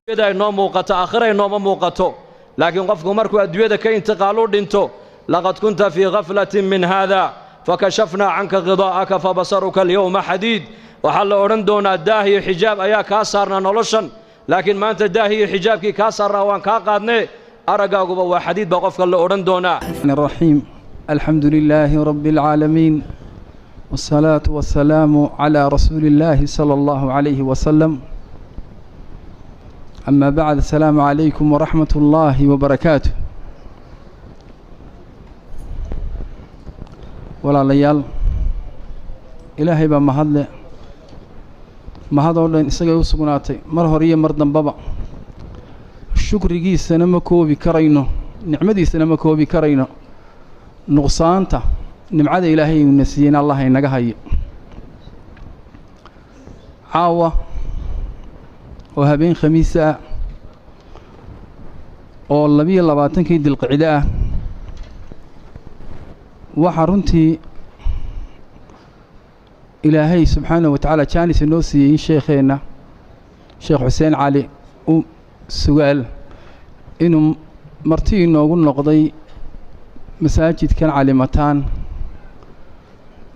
Ay noo muuqato, aakhira nooma muuqato, laakiin qofku markuu adduunyada ka intiqaalu dhinto, laqad kunta fii khaflatin min haada fakashafnaa canka khidaa'aka fabasaruka alyowma xadiid. Waxaa la odhan doonaa daah iyo xijaab ayaa kaa saarnaa noloshan, laakiin maanta daah iyo xijaabkii kaa saarnaa waan kaa qaadnee, araggaaguba waa xadiid baa qofka la odhan doonaa. الرحيم الحمد لله رب العالمين، والصلاة والسلام على رسول الله صلى الله عليه وسلم. أما بعد، السلام عليكم ورحمة الله وبركاته. Walaalayaal, Ilaahay baa mahadle, mahad oo dhan isagay u sugnaatay mar hore iyo mar dambaba. Shukrigiisana ma koobi karayno, nicmadiisana ma koobi karayno. Nuqsaanta nimcada Ilaahay uuna siiyeyna Allah inaga hayo. Caawa oo habeen Khamiisa ah oo 22-kii Dilqicde ah, waxaa runtii Ilaahay subxaanahu wa tacaala jaanis inoo siiyey in sheekheenna Sheekh Xuseen Cali u Sugaal inuu marti inoogu noqday masaajidkan Calimataan,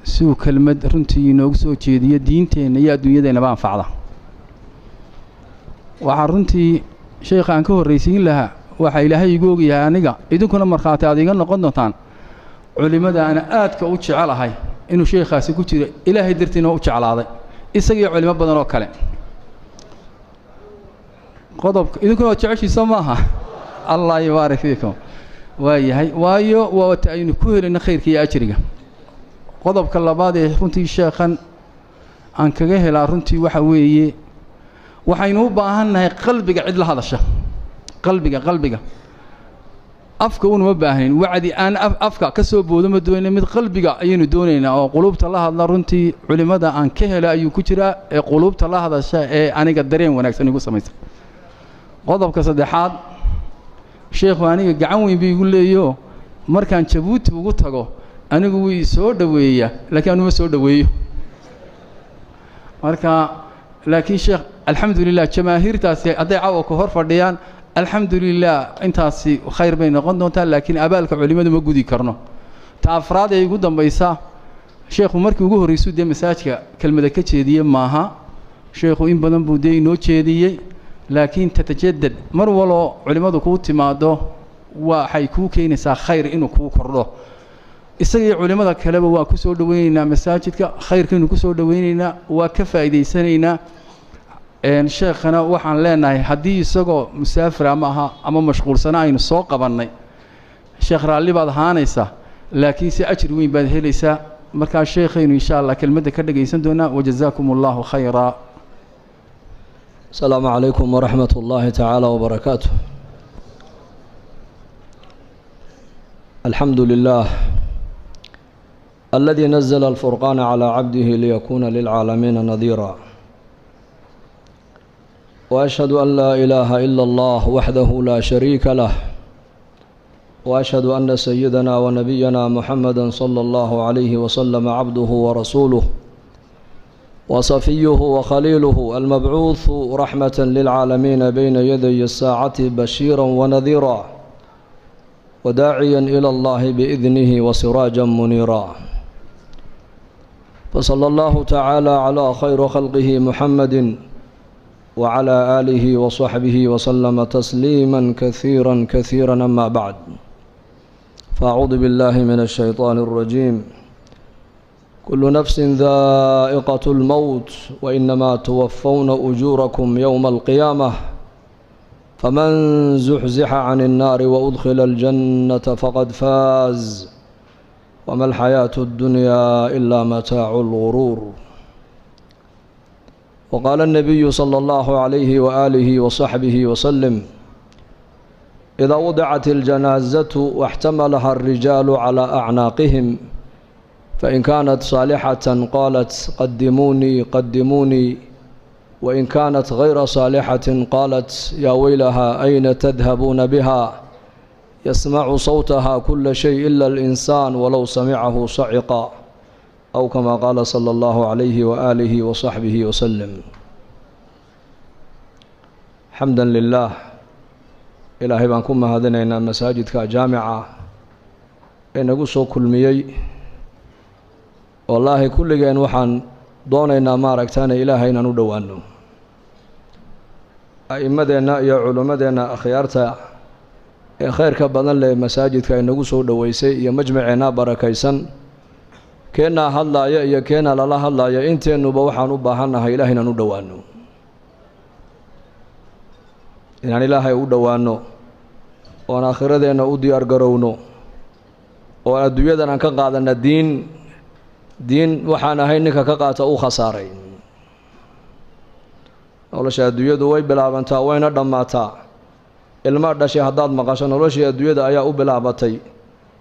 si uu kelmad runtii inoogu soo jeediyo diinteenna iyo adduunyadeennaba anfacda. Waxaa runtii sheekha aan ka horraysiin lahaa, waxaa Ilaahay igu ogyahay, aniga idinkuna markhaati aad iga noqon doontaan, culimmada ana aadka u jecelahay inuu sheekhaasi ku jiro, Ilaahay dartiina u jeclaaday isagiyo culimo badan oo kale. Qodobka idinkuna waad jeceshiisa maaha? Allah yubaarik fiikum. Waa yahay, waayo waa ta aynu ku helayno khayrka iyo ajriga. Qodobka labaad ee runtii sheekhan aan kaga helaa runtii waxa weeye, waxaynu u baahan nahay qalbiga cid la hadasha. Qalbiga, qalbiga, afka unuma baahnayn. Wacdi aan afka ka soo boodo ma doonayna, mid qalbiga ayaynu doonaynaa oo quluubta la hadla. Runtii culimmada aan ka hela ayuu ku jiraa ee quluubta la hadasha ee aniga dareen wanaagsan igu samaysa. Qodobka saddexaad, sheekhu aniga gacan weyn bu igu leeyo. Markaan Jabuuti ugu tago anigu wuu i soo dhoweeyaa, laakiin anuma soo dhoweeyo. Marka laakiin sheekh, alxamdu lilah, jamaahiirtaasi hadday caawa ku hor fadhiyaan, alxamdu lilah, intaasi khayr bay noqon doontaa, laakiin abaalka culimmadu ma gudi karno. Ta afraad ee igu dambaysa, sheekhu markii ugu horreysuu dee masaajka kelmada ka jeediye maaha. Sheekhu in badan buu dee inoo jeediyey, laakiin tatajadad mar waloo culimmadu kuu timaado waxay kuu keenaysaa khayr inuu kuu kordho. Isaga iyo culimmada kaleba waa ku soo dhoweynaynaa masaajidka, khayrkaynu ku soo dhoweynaynaa, waa ka faa'iidaysanaynaa. Sheekhana waxaan leenahay, haddii isagoo musaafir ama aha ama mashquulsano aynu soo qabannay, sheekh, raalli baad ahaanaysaa, laakiin se ajir weyn baad helaysaa. Markaa sheekhaynu insha Allah kelmadda ka dhagaysan doonaa. Wajazaakum Allahu khayra. السلام عليكم ورحمة الله تعالى وبركاته. الحمد لله الذي نزل الفرقان على عبده ليكون للعالمين نذيرا، وأشهد أن لا إله إلا الله وحده لا شريك له، وأشهد أن سيدنا ونبينا محمدا صلى الله عليه وسلم عبده ورسوله وصفيه وخليله، المبعوث رحمة للعالمين بين يدي الساعة، بشيرا ونذيرا وداعيا إلى الله بإذنه وسراجا منيرا. فصلى الله تعالى على خير خلقه محمد وعلى آله وصحبه وسلم تسليما كثيرا كثيرا. أما بعد، فأعوذ بالله من الشيطان الرجيم: كل نفس ذائقة الموت، وإنما توفون أجوركم يوم القيامة، فمن زحزح عن النار وأدخل الجنة فقد فاز، وما الحياة الدنيا إلا متاع الغرور. وقال النبي صلى الله عليه وآله وصحبه وسلم: إذا وضعت الجنازة واحتملها الرجال على أعناقهم، فإن كانت صالحة قالت: قدموني قدموني، وإن كانت غير صالحة قالت: يا ويلها، أين تذهبون بها؟ يسمع صوتها كل شيء إلا الإنسان، ولو سمعه صعق، أو كما قال صلى الله عليه وآله وصحبه وسلم. Xamdan lilaah, ilaahay baan ku mahadinaynaa masaajidka jaamica ee nagu soo kulmiyey. Wallaahi kulligeen waxaan doonaynaa maaragtaane ilaahay inaan u dhowaano. A'immadeenna iyo culimmadeenna akhyaarta ee khayrka badan leh masaajidka ay nagu soo dhoweysay iyo majmaceenna barakaysan, keennaa hadlaaya iyo keennaa lala hadlaaya, inteennuba waxaan u baahannahay ilahay inaan u dhowaano, inaan ilaahay u dhowaanno oon aakhiradeenna u diyaar garowno, oo adduunyadan aan ka qaadanna diin. Diin waxaan ahay ninka ka qaata uu khasaaray. Nolosha adduunyadu way bilaabantaa wayna dhammaataa. Ilma dhashay haddaad maqasho noloshii adduunyada ayaa u bilaabatay.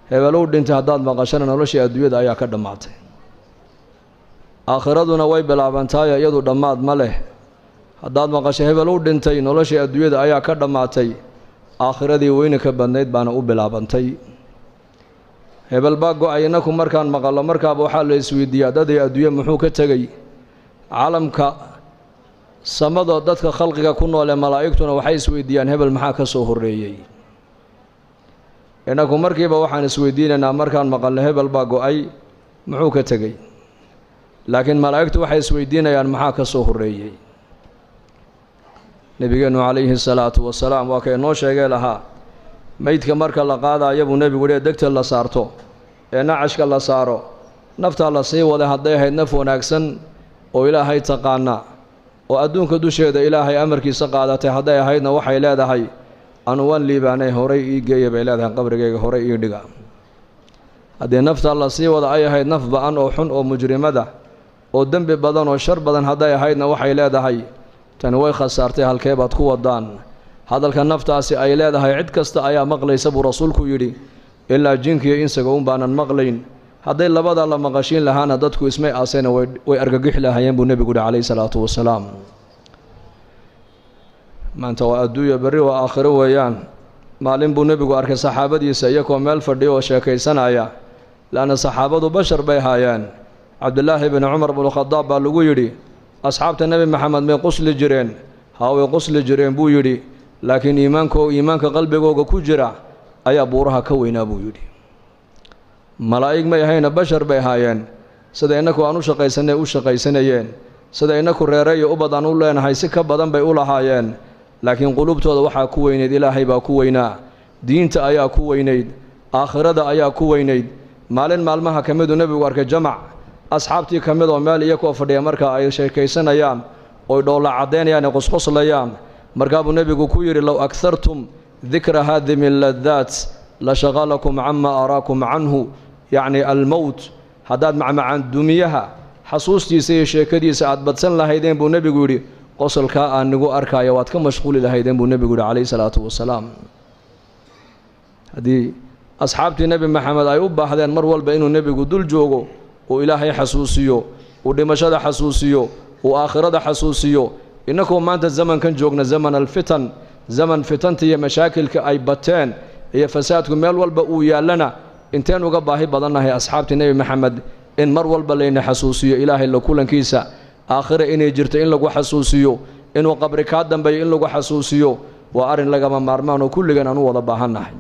Hebelow dhintay haddaad maqashona noloshii adduunyada ayaa ka dhammaatay. Aakhiraduna way bilaabantaayo iyadu dhammaad ma leh. Haddaad maqasho hebelow dhintay noloshii adduunyada ayaa ka dhammaatay, aakhiradii weyne ka badnayd baana u bilaabantay. Hebel baa go-ay, innaku markaan maqallo markaaba waxaa la isweydiiyaa dadii adduunye muxuu ka tegey. Caalamka samada dadka khalqiga ku nool ee malaa'igtuna waxay isweydiiyaan hebel maxaa ka soo horreeyey. Innaku markiiba waxaan isweydiinaynaa markaan maqalno hebel baa go-ay muxuu ka tegey, laakiin malaa'igtu waxay isweydiinayaan maxaa ka soo horreeyey. Nebigeennu calayhi salaatu wasalaam waa kay noo sheegay lahaa meydka marka la qaadaayo buu nebigu yihi degta la saarto ee nacashka la saaro naftaa la sii waday hadday ahayd naf wanaagsan oo ilaahay taqaana oo adduunka dusheeda ilaahay amarkiisa qaadatay, hadday ahaydna waxay leedahay anu waan liibaanay, horay ii geeya bay leedahay, qabrigayga horay ii dhiga. Haddii naftaa la sii wada ay ahayd naf ba-an oo xun oo mujrimada oo dembi badan oo shar badan hadday ahaydna waxay leedahay tani way khasaartay, halkee baad ku wadaan. Hadalka naftaasi ay leedahay cid kasta ayaa maqlaysa buu rasuulku yidhi, ilaa jinkiyo insaga un baanan maqlayn. Hadday labada la maqashiin lahaana dadku ismay aasayna way argagixi lahaayeen buu nebigu yihi calayhi salaatu wasalaam. Maanta waa adduunya, berri waa aakhiro weeyaan. Maalin buu nebigu arkay saxaabadiisa iyagoo meel fadhiya oo sheekaysanaya, laanna saxaabadu bashar bay haayeen. Cabdilaahi bni Cumar bnukhadaab baa lagu yidhi asxaabta nebi Maxamed may qusli jireen? Haa, way qusli jireen buu yidhi, laakiin iimaanka qalbigooga ku jira ayaa buuraha ka weynaa buu yidhi. Malaa'ig may ahayna, bashar bay haayeen. Sida innaku aan u shaqaysanay u shaqaysanayeen, sida innaku reere iyo ubad aan u leenahay si ka badan bay u lahaayeen, laakiin qulubtooda waxaa ku weynayd ilaahay baa ku weynaa, diinta ayaa ku weynayd, aakhirada ayaa ku weynayd. Maalin maalmaha ka miduu nebigu arkay jamac asxaabtii ka mid oo meel iyakoo fadhiya marka ay sheekaysanayaan oy dhoolla caddaynayaan ee qosqoslayaan. Markaabuu nebigu ku yidhi low aghartum dikra haadimi ladaat la shaqalakum cama araakum canhu, yacni almowt. Haddaad macmacaan dumiyaha xasuustiisa iyo sheekadiisa aad badsan lahaydeen buu nebigu yidhi, qosolkaa aan nigu arkaayo waad ka mashquuli lahaydeen buu nebigu yidhi calayhi salaatu wasalaam. Haddii asxaabtii nebi Maxamed ay u baahdeen mar walba inuu nebigu dul joogo, uu ilaahay xasuusiyo, uu dhimashada xasuusiyo, uu aakhirada xasuusiyo, innakoo maanta zamankan joogna zaman alfitan, zaman fitanta iyo mashaakilka ay bateen iyo fasaadku meel walba uu yaallana, inteen uga baahi badannahay asxaabtii nebi Maxamed in mar walba layna xasuusiyo ilaahay la kulankiisa, aakhira inay jirto in lagu xasuusiyo, inuu qabri kaa dambeeyo in lagu xasuusiyo, waa arrin lagama maarmaan oo kulligan aan u wada baahannahay.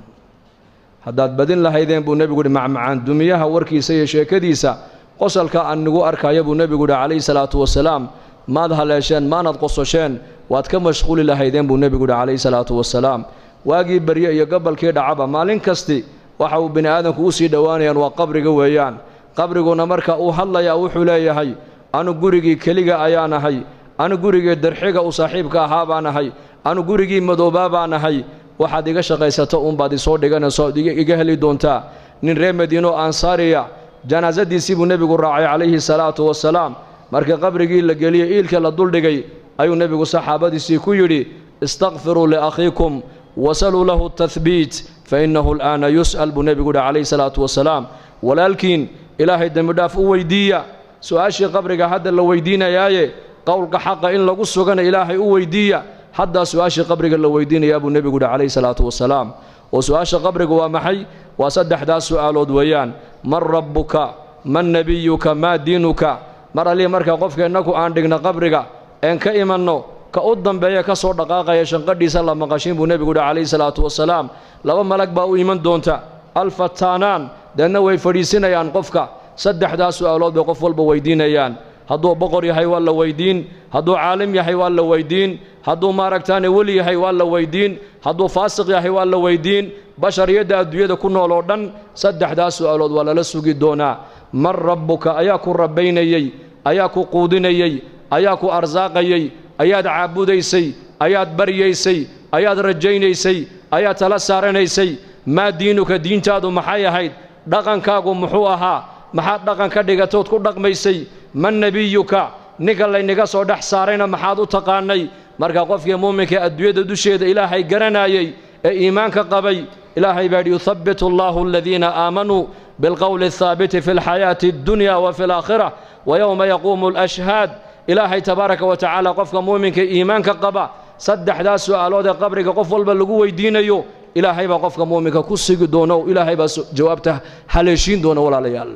Haddaad badin lahaydeen buu nebigu yihi macmacaan dumiyaha warkiisa iyo sheekadiisa, qosolka aan nigu arkaayo buu nebigu yihi calayhi salaatu wasalaam, maad haleesheen maanad qososheen, waad ka mashquuli lahaydeen buu nebigu yihi calayhi salaatu wasalaam. Waagii barye iyo gobolkii dhacaba maalin kasti waxa uu bini aadamku u sii dhowaanayaan waa qabriga weeyaan. Qabriguna marka uu hadlayaa wuxuu leeyahay anu gurigii keliga ayaan ahay, anu gurigii darxiga u saaxiibka ahaa baan ahay, anu gurigii madoobaa baan ahay, waxaad iga shaqaysato uunbaad isoo dhiganayso iga heli doontaa. Nin reer Madiino ansaariya janaasadiisii buu nebigu raacay calayhi salaatu wasalaam. Markii qabrigii la geliyey iilka la duldhigay ayuu nebigu saxaabadiisii ku yidhi istakfiruu liakhiikum wasaluu lahu tathbiit fa innahu al'aana yus'al buu nebigu yihi calayhi salaatu wasalaam. Walaalkiin ilaahay dembi dhaaf u weydiiya, su-aashii qabriga hadda la weydiinayaaye qowlka xaqa in lagu sugana ilaahay u weydiiya, haddaa su-aashii qabriga la weydiinayaa buu nebigu yihi calayhi salaatu wasalaam. Oo su-aasha qabriga waa maxay? Waa saddexdaas su-aalood weeyaan: man rabbuka, man nebiyuka, maa diinuka. Mar allihii marka qofka innaku aan dhigno qabriga een ka imanno, Ka u dambeeya ka soo dhaqaaqaya shanqadhiisa la maqashin buu nebigu yihi calayhi salaatu wasalaam. Laba malag baa u iman doonta, alfataanaan, deedna way fadhiisinayaan qofka. Saddexdaas su'aalood bay qof walba weydiinayaan. Hadduu boqor yahay waa la weydiin, hadduu caalim yahay waa la weydiin, hadduu maaragtaane weli yahay waa la weydiin, hadduu faasiq yahay waa la weydiin. Bashariyadda adduunyada ku nool oo dhan saddexdaas su'aalood waa lala sugi doonaa. Man rabbuka, ayaa ku rabbaynayey, ayaa ku quudinayey, ayaa ku arsaaqayey, ayaad caabudaysay, ayaad baryaysay, ayaad rajaynaysay, ayaad tala saaranaysay? Maa diinuka, diintaadu maxay ahayd? Dhaqankaagu muxuu ahaa? Maxaad dhaqan ka dhigatood ku dhaqmaysay? Man nebiyuka, ninka laynaga soo dhex saarayna maxaad u taqaanay? Marka qofkii muuminka adduunyada dusheeda Ilaahay garanayey ee iimaanka qabay, Ilaahay baa yidhi: yuthabbitu Allahu aladiina aamanuu bilqowli athaabiti fi alxayaati addunya wa fi alaakhira wa yowma yaquumu alashhaad. Ilaahay tabaaraka wa tacaala qofka muuminka iimaanka qaba saddexdaas su'aalood ee qabriga qof walba lagu weydiinayo, Ilaahay baa qofka muuminka ku sigi doono, Ilaahay baa jawaabta haleeshiin doona. Walaalayaal,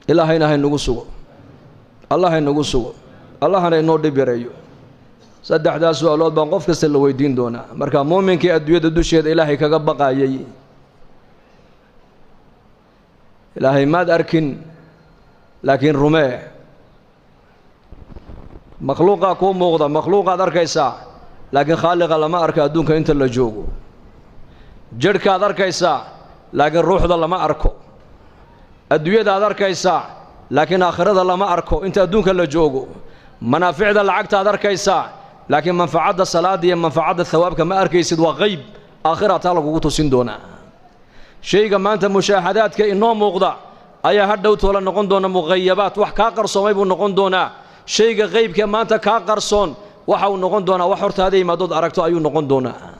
Ilaahayna haynagu sugo, Allah haynagu sugo, Allahana inoo dhib yareeyo. Saddexdaas su'aalood baan qof kasta la weydiin doonaa. Marka muuminkii adduunyada dusheeda Ilaahay kaga baqayay, Ilaahay maad arkin laakiin rumee. Makhluuqaa kuu muuqda, makhluuqaad arkaysaa, laakiin khaaliqa lama arko adduunka inta la joogo. Jidhkaad arkaysaa, laakiin ruuxda lama arko. Adduunyadaad arkaysaa, laakiin aakhirada lama arko inta adduunka la joogo. Manaaficda lacagtaad arkaysaa, laakiin manfacadda salaadda iyo manfacadda hawaabka ma arkaysid, waa qayb aakhira taa lagugu tusin doonaa. Shayga maanta mushaahadaadka inoo muuqda ayaa hadhow toola noqon doona muqayabaat, wax kaa qarsoomay buu noqon doonaa. Shayga qaybka maanta kaa qarsoon waxa uu noqon doonaa wax hortaada yimaadood aragto ayuu noqon doonaa.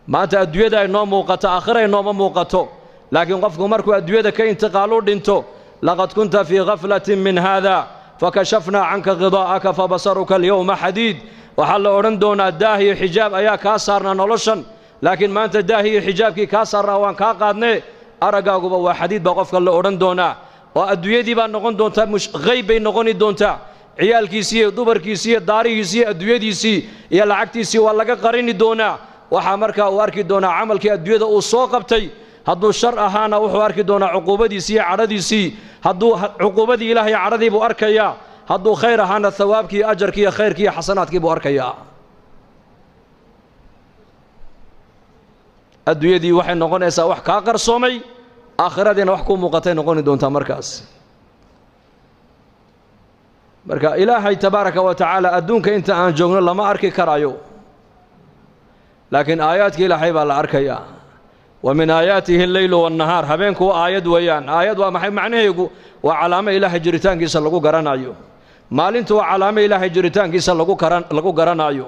Maanta adduunyada ay noo muuqato, aakhira inooma muuqato, laakiin qofku markuu adduunyada ka intiqaalu dhinto, laqad kunta fii khaflatin min haada fakashafnaa canka khidaa'aka fabasaruka alyowma xadiid. Waxaa la odhan doonaa daah iyo xijaab ayaa kaa saarnaa noloshan, laakiin maanta daah iyo xijaabkii kaa saarnaa waan kaa qaadnee, araggaaguba waa xadiid baa qofka la odhan doonaa. Oo adduunyadii baa noqon doontaa qayb bay noqoni doontaa. Ciyaalkiisii iyo dumarkiisii iyo daarihiisii iyo adduunyadiisii iyo lacagtiisii waa laga qarini doonaa. Waxaa markaa uu arki doonaa camalkii adduunyada uu soo qabtay. Hadduu shar ahaana wuxuu arki doonaa cuquubadiisii iyo cadhadiisii, hadduu cuquubadii Ilaahay cadhadii buu arkayaa. Hadduu khayr ahaana hawaabkii iyo ajarkii iyo khayrkii iyo xasanaadkii buu arkayaa. Adduunyadii waxay noqonaysaa wax kaa qarsoomay, aakhiradiina wax kuu muuqatay noqoni doontaa markaas. Marka Ilaahay tabaaraka wa tacaala adduunka inta aan joogno lama arki karayo, laakiin aayaadka Ilaahay baa la arkayaa. Wa min aayaatihi alleylu waannahaar, habeenku waa aayad weeyaan. Aayad waa maxay macnaheegu? Waa calaamo Ilaahay jiritaankiisa lagu garanayo. Maalintu waa calaamo Ilaahay jiritaankiisa lagu garanayo.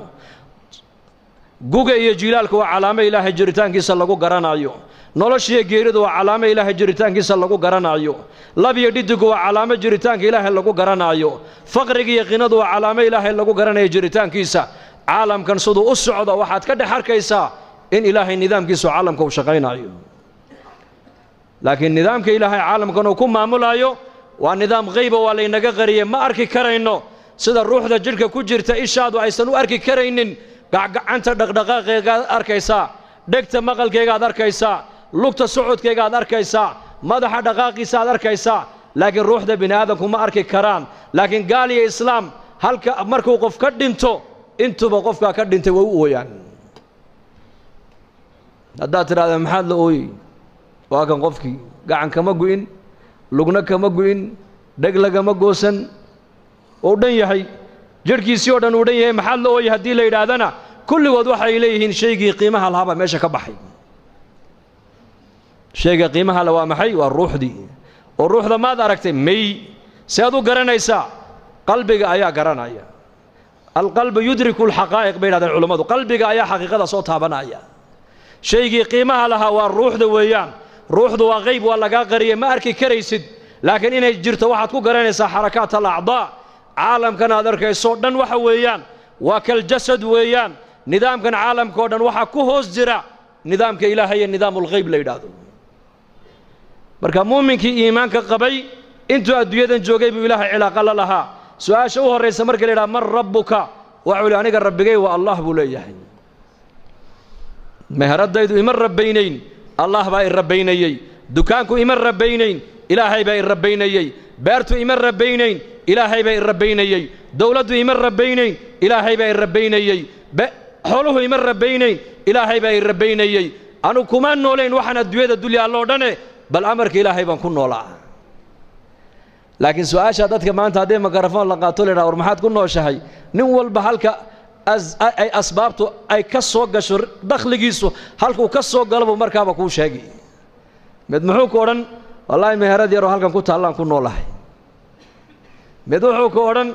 Guga iyo jilaalku waa calaamo Ilaahay jiritaankiisa lagu garanayo. Noloshiyo geeridu waa calaamo Ilaahay jiritaankiisa lagu garanayo. Lab iyo dhidigu waa calaamo jiritaanka Ilaahay lagu garanayo. Faqriga iyo qinadu waa calaamo Ilaahay lagu garanayo jiritaankiisa. Caalamkan siduu u socdo waxaad ka dhex arkaysaa in Ilaahay nidaamkiisu caalamka uu shaqaynayo. Laakiin nidaamka Ilaahay caalamkan uu ku maamulayo waa nidaam qayba, waa laynaga qariyey, ma arki karayno. Sida ruuxda jidhka ku jirta ishaadu aysan u arki karaynin, gacgacanta dhaqdhaqaaqeegaad arkaysaa, dhegta maqalkeegaad arkaysaa, lugta socodkeegaad arkaysaa, madaxa dhaqaaqiisa aad arkaysaa, laakiin ruuxda bini aadamku ma arki karaan. Laakiin gaal iyo islaam halka markuu qof ka dhinto, intuba qofkaa ka dhintay way u ooyaan. Haddaad tidhahda maxaad la ooyey? Waa kan qofkii gacan kama gu'in, lugna kama gu'in, dheg lagama goosan, uu dhan yahay, jidhkiisii oo dhan uu dhan yahay, maxaad la ooyey haddii la yidhaahdana, kulligood waxay leeyihiin shaygii qiimaha lahaabaa meesha ka baxay. Shayga qiimaha le waa maxay? Waa ruuxdii. Oo ruuxda maad aragtay? May. See aad u garanaysaa? Qalbiga ayaa garanaya. Alqalbu yudriku alxaqaa'iq bay yidhahdeen culammadu. Qalbiga ayaa xaqiiqada soo taabanaya. Shaygii qiimaha lahaa waa ruuxda weeyaan. Ruuxdu waa qayb, waa lagaa qariyey, ma arki karaysid, laakiin inay jirto waxaad ku garanaysaa xarakaat alacdaa. Caalamkan aad arkayso dhan waxa weeyaan waa kaljasad weeyaan. Nidaamkan caalamka oo dhan waxaa ku hoos jira nidaamka Ilaahay ee nidaamulghayb la yidhaahdo. Marka muuminkii iimaanka qabay intuu adduunyadan joogay buu Ilaahay cilaaqa la lahaa. Su-aasha u horraysa marka la yidhaha man rabbuka, Waxuu li aniga rabbigay waa Allah buu leeyahay. Meheradaydu ima rabbaynayn, Allah baa i rabbaynayey. Dukaanku ima rabbaynayn, Ilaahay baa i rabbaynayey. Beertu ima rabbaynayn, Ilaahay baa i rabbaynayey. Dowladdu ima rabbaynayn, Ilaahay baa i rabbaynayey. Xooluhu ima rabbaynayn, Ilaahay baa i rabbaynayey. Anu kuma noolayn waxaan adduunyada dul yaalloo dhane, bal amarka Ilaahay baan ku noolaa. Laakiin su-aasha dadka maanta haddii makarafoon la qaato la yidhaha war maxaad ku nooshahay, nin walba halka ay asbaabtu ay ka soo gasho, dakhligiisu halkuu ka soo galo buu markaaba kuu sheegi. Mid muxuu ku odhan? Wallaahi meherad yaroo halkan ku taallaan ku noolahay. Mid wuxuu ku odhan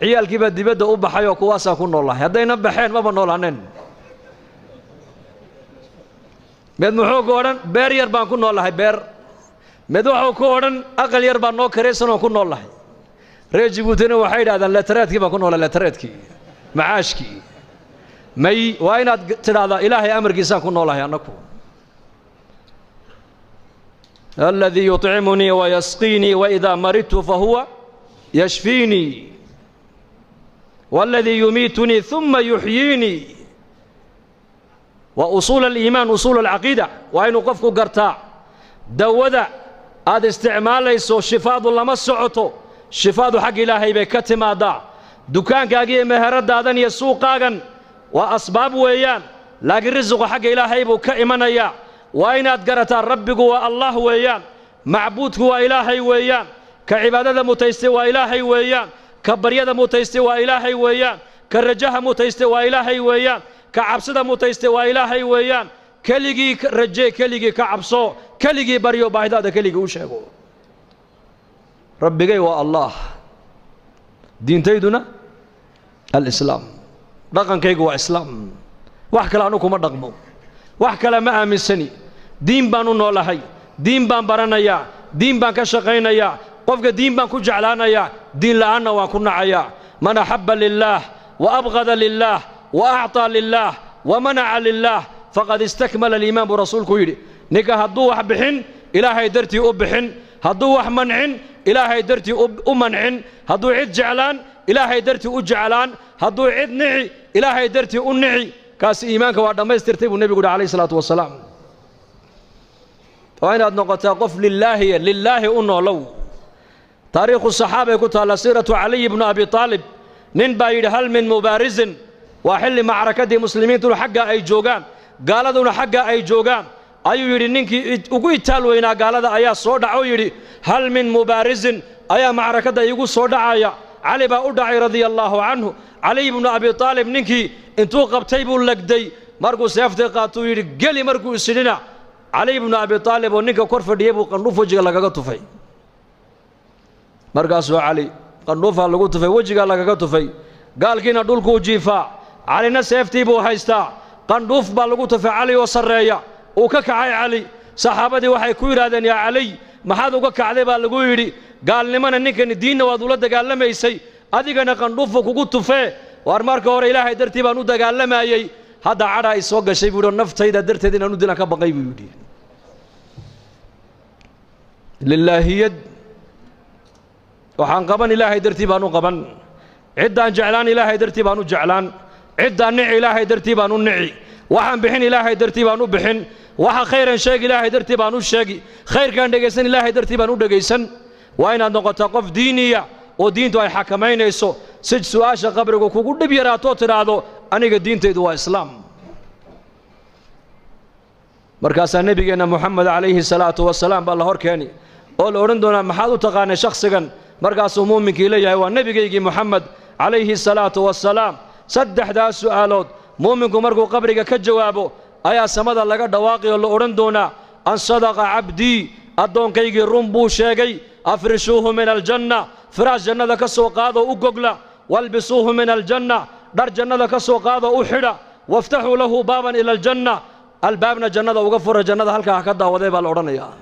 ciyaalkiibaa dibadda u baxay oo kuwaasaan ku noolahay, haddayna baxeen maba noolaaneen. Mid muxuu ku odhan beer yar baan ku noolahay, beer. Mid wuxuu ku odhan aqal yar baan noo karaysan oon ku noolahay. Reer Jabuutina waxay yidhahdaan letareedkii baan ku noolahay, letareedkii, macaashkii. May waa inaad tidhaahdaa Ilaahay amarkiisaan ku noolahay annaku. Aladii yuطcimunii wayasqiinii waidaa maridtu fahuwa yashfiinii waladii yumiitunii uma yuxyiinii. Waa usuul aliimaan, usuul alcaqiida. Waa inuu qofku gartaa dawada aad isticmaalayso shifaadu lama socoto, shifaadu xagga Ilaahay bay ka timaadaa. Dukaankaaga iyo meheradaadan iyo suuqaagan waa asbaab weeyaan, laakiin risiqu xagga Ilaahay buu ka imanayaa. Waa inaad garataa rabbigu waa Allah weeyaan, macbuudku waa Ilaahay weeyaan, ka cibaadada mutaystay waa Ilaahay weeyaan, ka baryada mutaystay waa Ilaahay weeyaan, ka rajaha mutaystay waa Ilaahay weeyaan, ka cabsida mutaystay waa Ilaahay weeyaan. Keligii rajee, keligii ka cabso, keligii baryo, baahidaada keligii u sheego. Rabbigay waa Allah, diintayduna alislaam, dhaqankaygu waa islaam. Wax kale anu kuma dhaqmo, wax kale ma aaminsani. Diin baan u noolahay, diin baan baranayaa, diin baan ka shaqaynayaa, qofka diin baan ku jeclaanayaa, diin la'aanna waan ku nacayaa. Man axabba lilaah wa abqada lilaah wa acطaa lilaah wa manaca lilaah faqad istakmala aliimaan buu rasuulku yidhi. Ninka hadduu wax bixin Ilaahay dartii u bixin, hadduu wax mancin Ilaahay dartii u mancin, hadduu cid jeclaan Ilaahay dartii u jeclaan, hadduu cid nici Ilaahay dartii u nici, kaasi iimaanka waa dhammaystirtay buu nebigu yidhi calayhi salaatu wasalaam. Waa inaad noqotaa qof lilaahiya, lilaahi u noolow. Taariikhu saxaabay ku taalla siiratu Caliy ibnu Abi Aalib. Nin baa yidhi hal min mubaarisin. Waa xilli macrakadii muslimiintuna xaggaa ay joogaan, gaaladuna xaggaa ay joogaan, ayuu yidhi ninkii ugu itaal weynaa gaalada ayaa soo dhac oo yidhi hal min mubaarisin ayaa macrakadda iigu soo dhacaya. Cali baa u dhacay radia allaahu canhu. Caliy ibnu Abi Aalib ninkii intuu qabtay buu legday. Markuu seeftii qaatuu yidhi geli, markuu isidhina Cali ibnu Abi Aalib oo ninka kor fadhiyey buu qandhuuf wejiga lagaga tufay. Markaasuu Cali qandhuufaa lagu tufay, wejigaa lagaga tufay. Gaalkiina dhulkuu jiifaa, Calina seeftii buu haystaa. Qandhuuf baa lagu tufay Cali oo sarreeya. Uu ka kacay Cali. Saxaabadii waxay ku yidhahdeen yaa Caliy, maxaad uga kacday baa lagu yidhi. Gaalnimana ninkani diinna waad ula dagaalamaysay, adigana qandhuufu kugu tufee. Waar marka hore Ilaahay dartii baan u dagaalamayey, hadda cadhaa i soo gashay buu yidhi, naftayda darteed inaan u dilan ka baqay buu yidhi. Lilaahiyad waxaan qaban Ilaahay dartii baan u qaban, ciddaan jeclaan Ilaahay dartii baan u jeclaan, ciddaan nici Ilaahay dartii baan u nici, waxaan bixin Ilaahay dartii baan u bixin, waxa khayran sheegi Ilaahay dartii baan u sheegi, khayrkaan dhegaysan Ilaahay dartii baan u dhegaysan. Waa inaad noqotaa qof diiniya oo diintu ay xakamaynayso, si su'aasha qabrigu kugu dhib yaraatoo tidhaahdo aniga diintaydu waa islaam. Markaasaa nebigeenna Moxamed calayhi salaatu wasalaam baa la hor keeni oo la odhan doonaa maxaad u taqaanay shakhsigan? Markaasuu muuminkii leeyahay waa nebigaygii Moxamed calayhi salaatu wasalaam. Saddexdaas su'aalood muuminku markuu qabriga ka jawaabo ayaa samada laga dhawaaqi oo la odhan doonaa an sadaqa cabdii, addoonkaygii run buu sheegay, afrishuuhu min aljanna, firaash jannada ka soo qaadoo u gogla, walbisuuhu min aljanna, dhar jannada ka soo qaadoo u xidha, waftaxuu lahu baaban ila aljanna, albaabna jannada uga fura, jannada halkaa ha ka daawaday baa la odhanayaa.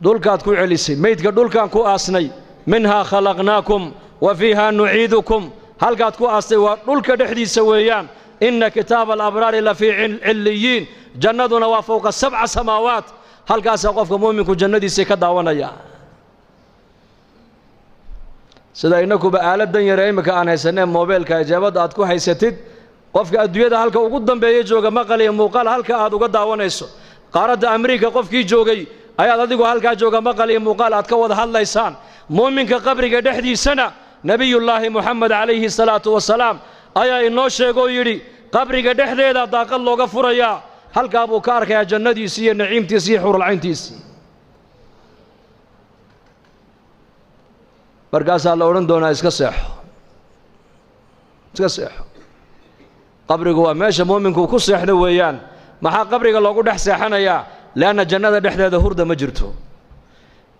Dhulkaad ku celisay meydka, dhulkaan ku aasnay, minhaa khalaqnaakum wa fiihaa nuciidukum, halkaad ku aastay waa dhulka dhexdiisa weeyaan. Inna kitaaba alabraari la fii cilliyiin, jannaduna waa fowqa 7 samaawaat, halkaasaa qofka muuminku jannadiisii ka daawanaya. Sida innakuba aaladan yare iminka aan haysanee moobeelka ijaabadda aad ku haysatid, qofka adduunyada halka ugu dambeeya jooga maqal iyo muuqaal halka aad uga daawanayso, qaaradda Amriika qofkii joogay ayaad adigu halkaa jooga maqal iyo muuqaal aad ka wada hadlaysaan. Muuminka qabriga dhexdiisana Nebiyullaahi Moxamed calayhi salaatu wasalaam ayaa inoo sheegoo yidhi qabriga dhexdeeda daaqad looga furayaa, halkaa buu ka arkayaa jannadiisii iyo naciimtiisii iyo xuralcayntiisii. Markaasaa la odhan doonaa iska seexo, iska seexo. Qabrigu waa meesha muuminku ku seexdo weeyaan. Maxaa qabriga loogu dhex seexanayaa? Lianna jannada dhexdeeda hurda ma jirto.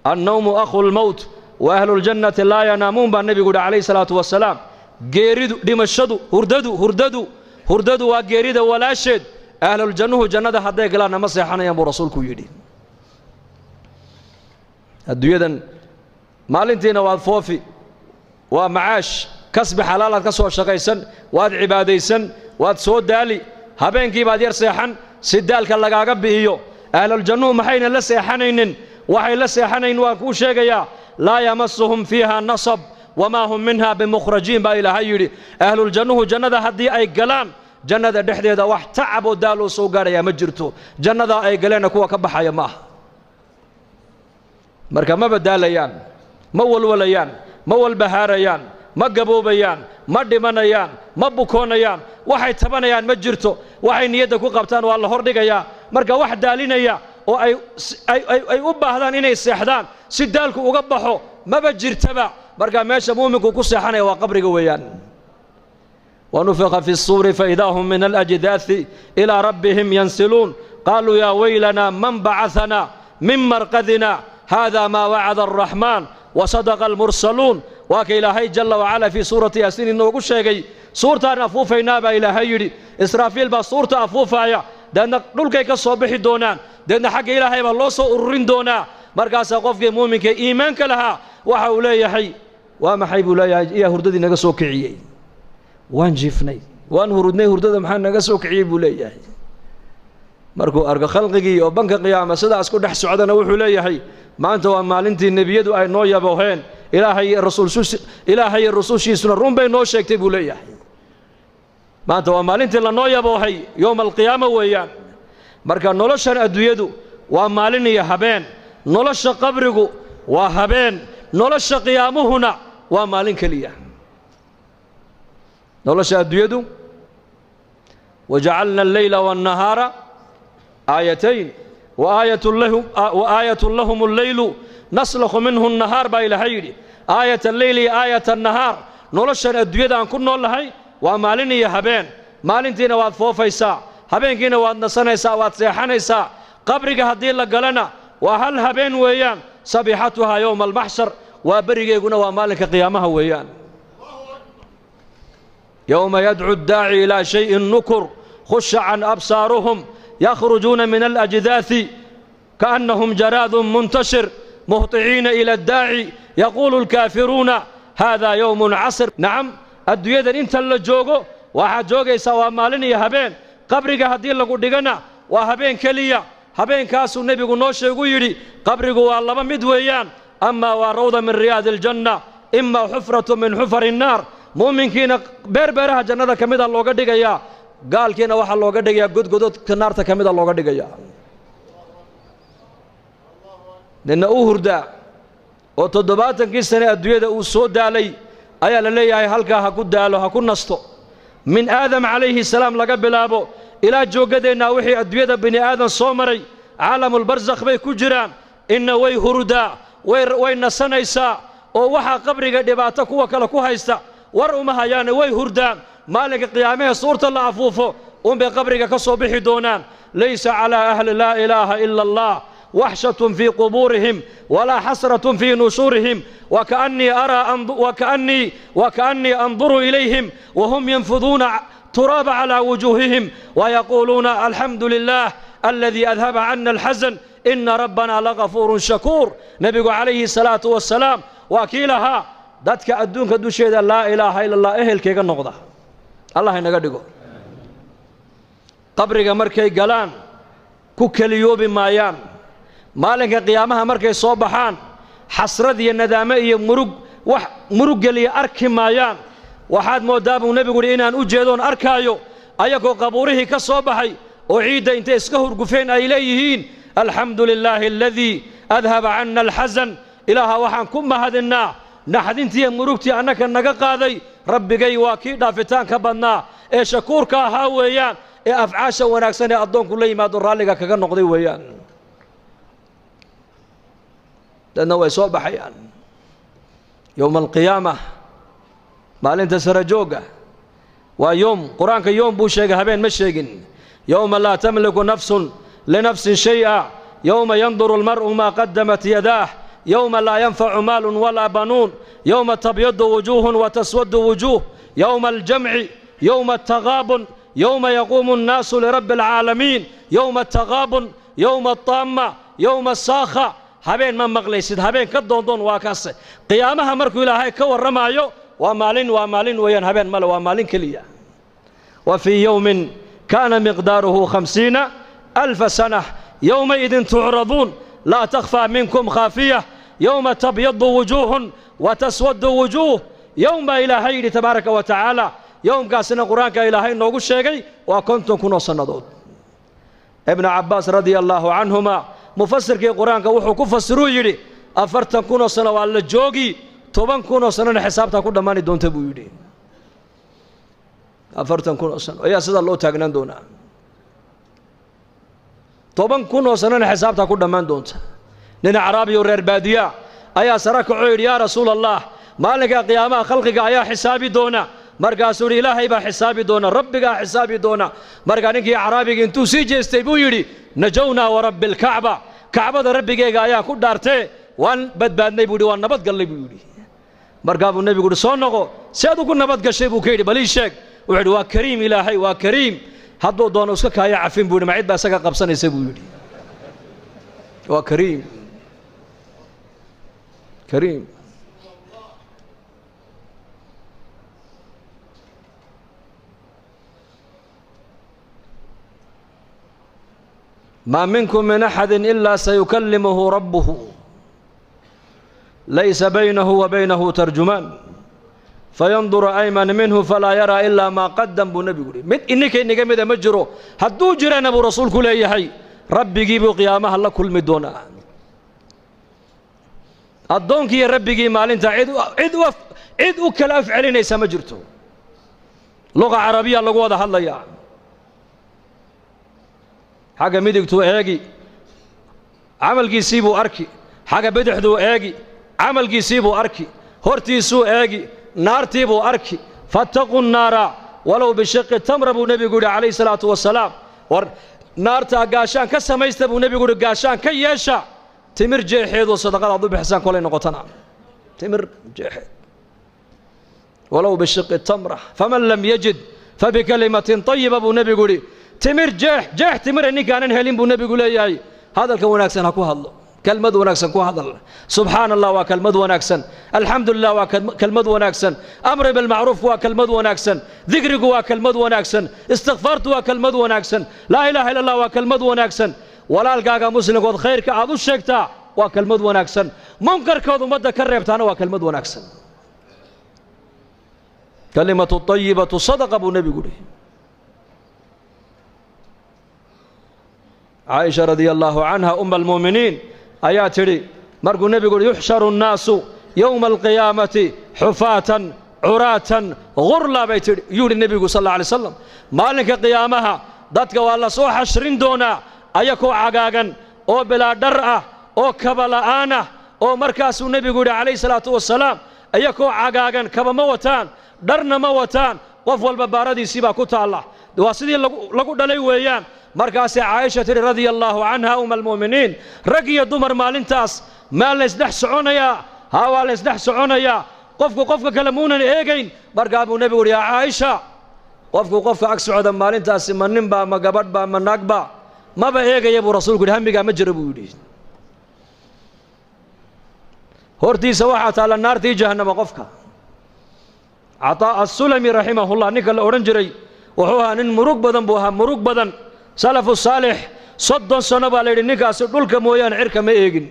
Annawmu akhu lmowt wa ahluljannati laa yanaamuun baa nebigu yidhi calayhi salaatu wasalaam. Geeridu, dhimashadu, hurdadu hurdadu hurdadu waa geerida walaasheed. Ahluljannuhu jannada hadday galaanna ma seexanayaan buu rasuulku yidhi. Adduunyadan maalintiina waad foofi, waa macaash, kasbi xalaalaad ka soo shaqaysan, waad cibaadaysan, waad soo daali, habeenkii baad yar seexan si daalka lagaaga bi'iyo. Ahluljannuhu maxayna la seexanaynin? Waxay la seexanayn waan kuu sheegayaa. Laa yamasuhum fiiha nasab wamaa hum minha bimukhrajiin baa Ilaahay yidhi. Ahluljannuhu jannada haddii ay galaan, jannada dhexdeeda wax tacab oo daaloo soo gaadhayaa ma jirto. Jannadaa ay galeenna kuwa ka baxaya ma aha. Marka ma badaalayaan, ma walwalayaan, ma walbahaarayaan, ma gaboobayaan, ma dhimanayaan, ma bukoonayaan, waxay tabanayaan ma jirto. Waxay niyadda ku qabtaan waa la hordhigayaa. Marka wax daalinaya oo ay u baahdaan inay seexdaan si daalku uga baxo maba jirtaba. Marka meesha muuminku ku seexanaya waa qabriga weeyaan. Wanufiqa fi الsuuri faidaa hum min alأjdaaثi ilaa rabbihim yansiluun qaaluu yaa weylanaa man bacaثanaa min marqadina hada maa wacada الraxmaan wasadaqa almursaluun. Waa ka Ilaahay jalla wacala fii suurati Yaasiin inoogu sheegay. Suurtaan afuufaynaa baa Ilaahay yidhi. Israafiil baa suurta afuufaaya, deedna dhulkay ka soo bixi doonaan, deedna xagga Ilaahay baa loo soo ururin doonaa. Markaasaa qofkii muuminka iimaanka lahaa waxa uu leeyahay, waa maxay buu leeyahay, iyaa hurdadii naga soo kiciyey? Waan jiifnay, waan hurudnay, hurdada maxaa naga soo kiciyey buu leeyahay. Markuu arko khalqigii oo banka qiyaama sidaas ku dhex socdana wuxuu leeyahay, maanta waa maalintii nebiyadu ay noo yabooheen, Ilaahay iyo rusushiisuna run bay noo sheegtay buu leeyahay. Maanta waa maalintii lanoo yaboohay, yowma alqiyaama weeyaan. Marka noloshan adduunyadu waa maalin iyo habeen, nolosha qabrigu waa habeen, nolosha qiyaamuhuna waa maalin keliya. Nolosha adduunyadu wajacalna alleyla waannahaara aayatayn wa aayatun lahum alleylu naslakhu minhu annahaar baa Ilaahay yidhi. Aayat alleyli iyo aayat annahaar. Noloshan adduunyada aan ku nool nahay waa maalin iyo habeen. Maalintiina waad foofaysaa, habeenkiina waad nasanaysaa, waad seexanaysaa. Qabriga haddii la galana waa hal habeen weeyaan, sabixatuhaa yowma almaxshar, waa berigeeguna waa maalinka qiyaamaha weeyaan. Yowma yadcu addaaci ilaa shayin nukur khusha can absaaruhum yakhrujuuna min alajdaadi kaannahum jaraadun muntashir muhطiciina ila addaaci yaquulu alkaafiruuna haadaa yowmun casir. Nacam, adduunyadan inta la joogo waxaad joogaysaa waa maalin iyo habeen. Qabriga haddii lagu dhigana waa habeen keliya. Habeenkaasuu nebigu noo sheegu yidhi qabrigu waa laba mid weeyaan, amaa waa rawda min riyaadi aljanna, imaa xufratu min xufari innaar. Muuminkiina beerbeeraha jannada ka mida looga dhigayaa, gaalkiina waxaa looga dhigayaa godgododka naarta ka mida looga dhigayaa. Nina u hurdaa oo 70kii sane adduunyada uu soo daalay ayaa la leeyahay halkaa ha ku daalo, ha ku nasto. Min Aadam calayhi salaam laga bilaabo ilaa jooggadeennaa wixii adduunyada bini aadan soo maray caalamulbarsakh bay ku jiraan. Inna way hurdaa, way nasanaysaa, oo waxaa qabriga dhibaato kuwa kale ku haysta war uma hayaane, way hurdaan. Maalinka qiyaamahee suurta la afuufo unbay qabriga ka soo bixi doonaan. Laysa calaa ahli laa ilaaha ila allah waxshatun fii qubuurihim walaa xasratun fii nushuurihim wakaannii anduru ilayhim wahum yanfuduuna turaaba calaa wujuuhihim wayaquuluuna alxamdu lilah aladii adhaba cana alxasan ina rabbana lagafuurun shakuur. Nebigu calayhi salaatu wasalaam waa kii lahaa dadka adduunka dusheeda laa ilaaha ila allah ehelkayga noqda allah inaga dhigo. Qabriga markay galaan ku keliyoobi maayaan. Maalinka qiyaamaha markay soo baxaan xasrad iyo nadaamo iyo murug Wax muruggeliya arki maayaan. Waxaad mooddaa buu nebigu yidhi inaan u jeedoon arkaayo ayagoo qabuurihii ka soo baxay oo ciidda intay iska hurgufeen ay leeyihiin alxamdu lilaahi aladii adhaba canna alxasan. Ilaaha waxaan ku mahadinnaa naxdintiiyo murugtii annaka naga qaaday. Rabbigay waa kii dhaafitaanka badnaa ee shakuurka ahaa weeyaan, ee afcaasha wanaagsan ee addoonku la yimaado raalliga kaga noqday weeyaan. Dadna way soo baxayaan yowma alqiyaama, maalinta sarajoogga. Waa yoom, qur-aanka yoom buu sheegay, habeen ma sheegin. Yowma laa tamliku nafsun linafsin shay'a, yowma yanduru almar'u maa qadamat yadaah, yowma laa yanfacu maalun walaa banuun, yowma tabyadu wujuuhun wa taswadu wujuuh, yowma aljamci, yowma altaqaabun, yowma yaquumu annaasu lirabbi alcaalamiin, yowma altaqaabun, yowma altaamma, yowma asaakha. Habeen ma maqlaysid, habeen ka doondoon waa kaase. Qiyaamaha markuu Ilaahay ka warramaayo waa maalin, waa maalin weeyaan, habeen male, waa maalin keliya. Wa fii yowmin kaana miqdaaruhu 50,000 sana, yowmaidin tucraduun laa takhfaa minkum khaafiya, yowma tabyadu wujuuhun wa taswadu wujuuh. Yowm baa Ilaahay yidhi tabaaraka wa tacaala. Yowmkaasina qur-aanka Ilaahay noogu sheegay waa 50,000 oo sannadood. Ibnu Cabbaas radia allaahu canhuma, mufasirkii qur-aanka, wuxuu ku fasiruu yidhi 40,000 oo sano waa la joogi, 10,000 oo sanona xisaabtaa ku dhammaani doonta buu yidhi. 40,000 oo sano ayaa sidaa loo taagnaan doonaa, 10,000 oo sanona xisaabtaa ku dhammaan doonta. Nin acraabi oo reer baadiya ayaa sara kacoo yidhi yaa rasuula Allah, maalinka qiyaamaha khalqiga ayaa xisaabi doona. Markaasuu yidhi Ilaahay baa xisaabi doona, rabbigaa xisaabi doona. Markaa ninkii acraabigii intuu sii jeestay buu yidhi najownaa warabbi alkacba, kacbada rabbigeega ayaa ku dhaartee waan badbaadnay buu yidhi, waan nabad gallay buu yidhi. Markaa buu nebigu yidhi soo noqo, si aad ugu nabad gashay buu ka yidhi, bal ii sheeg. Wuxuu yidhi waa kariim Ilaahay, waa kariim, hadduu doono iska kaaya cafin buu yidhi, ma cid baa isaga qabsanaysa buu yidhi. Waa kariim, kariim. Maa minkum min axadi ilaa sayukallimuhu rabbuhu laysa baynahu wa baynahu tarjumaan fayanduru ayman minhu falaa yaraa ilaa maa qadam buu nebigu yihi. Mid ininka inaga mida ma jiro, hadduu jirana buu rasuulku leeyahay rabbigii buu qiyaamaha la kulmi doonaa. Addoonkiiyo rabbigii maalinta cid u kala af celinaysa ma jirto. Luqa carabiya lagu wada hadlayaa. Xagga midigtuu eegi camalkiisii buu arki, xagga bidixduu eegi camalkiisii buu arki, hortiisuu eegi naartii buu arki. Fattaquu nnaara walow bishiqi tamra buu nebigu yidhi calayhi salaatu wasalaam. War naartaa gaashaan ka samaysta buu nebigu yidhi, gaashaan ka yeesha timir jeexeedoo sadaqadaad u bixisaan kolay noqotana timir jeexeed, walow bishiqi tamra, faman lam yajid fabikalimatin tayiba buu nebigu yidhi. Timir jeex, jeex timira ninkaanan helin buu nebigu leeyahay hadalka wanaagsan ha ku hadlo, kelmad wanaagsan ku hadal. Subxaana Allah waa kelmad wanaagsan, alxamdu lilah waa kelmad wanaagsan, amri bilmacruuf waa kelmad wanaagsan, dikrigu waa kelmad wanaagsan, istikfaartu waa kelmad wanaagsan, laa ilaaha illa allah waa kelmad wanaagsan, walaalkaaga muslimkood khayrka aad u sheegtaa waa kelmad wanaagsan, munkarkood ummadda ka reebtaana waa kelmad wanaagsan. Kalimatu tayibatu sadaqa buu nebigu yihi. Caaisha radia allaahu canha uma almu'miniin ayaa tidhi markuu nebigu uhi yuxsharu annaasu yowma alqiyaamati xufaatan curaatan ghurla bay tidhi, yuu yidhi nebigu sal alla alay slam, maalinka qiyaamaha dadka waa la soo xashrin doonaa ayakoo cagaagan oo bilaa dhar ah oo kaba la'aan ah, oo markaasuu nebigu yidhi calayhi salaatu wasalaam ayakoo cagaagan, kaba ma wataan, dharna ma wataan, qof walba baaradiisii baa ku taalla, waa sidii lagu dhalay weeyaan. Markaasay Caaisha tidhi radia allaahu canha uma almu'miniin, rag iyo dumar maalintaas maa laysdhex soconayaa? Haa, waa laysdhex soconayaa, qofku qofka kale muunan eegayn. Markaa buu nebigu yidhi yaa Caaisha, qofku qofka ag socda maalintaasi ma ninbaa, ma gabadhbaa, ma naagba, maba eegaya buu rasuulku yidhi, hamigaa ma jiro buu yidhi. Hortiisa waxaa taalla naartii jahannama qofka. Cataa Assulami raximahullah ninka la odhan jiray wuxuu ahaa nin murug badan buu ahaa, murug badan. Salafu saalix 30 sano baa la yidhi ninkaasi dhulka mooyaane cirka ma eegin.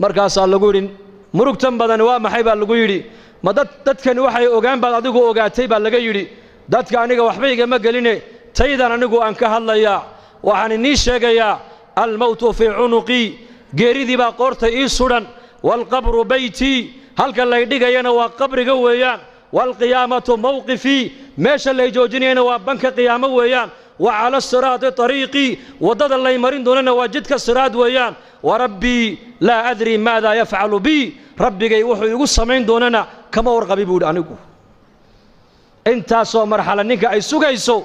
Markaasaa lagu yidhi Murugtan badani waa maxay baa lagu yidhi? Ma dadkani waxay ogaan baad adigu ogaatay baa laga yidhi. Dadka aniga waxba igama geline, taydan anigu aan ka hadlayaa. Waxaan inii sheegayaa almowtu fii cunuqii, geeridii baa qoorta ii sudhan. Waalqabru beytii, halka lay dhigayana waa qabriga weeyaan. Waalqiyaamatu mawqifii, meesha lay joojinayana waa banka qiyaamo weeyaan. Wa cala asiraadi tariiqii, waddada lay marin doonana waa jidka siraad weeyaan. Warabbii laa adrii maadaa yafcalu bii, rabbigay wuxuu igu samayn doonana kama warqabi buu yidhi anigu. Intaasoo marxala ninka ay sugayso,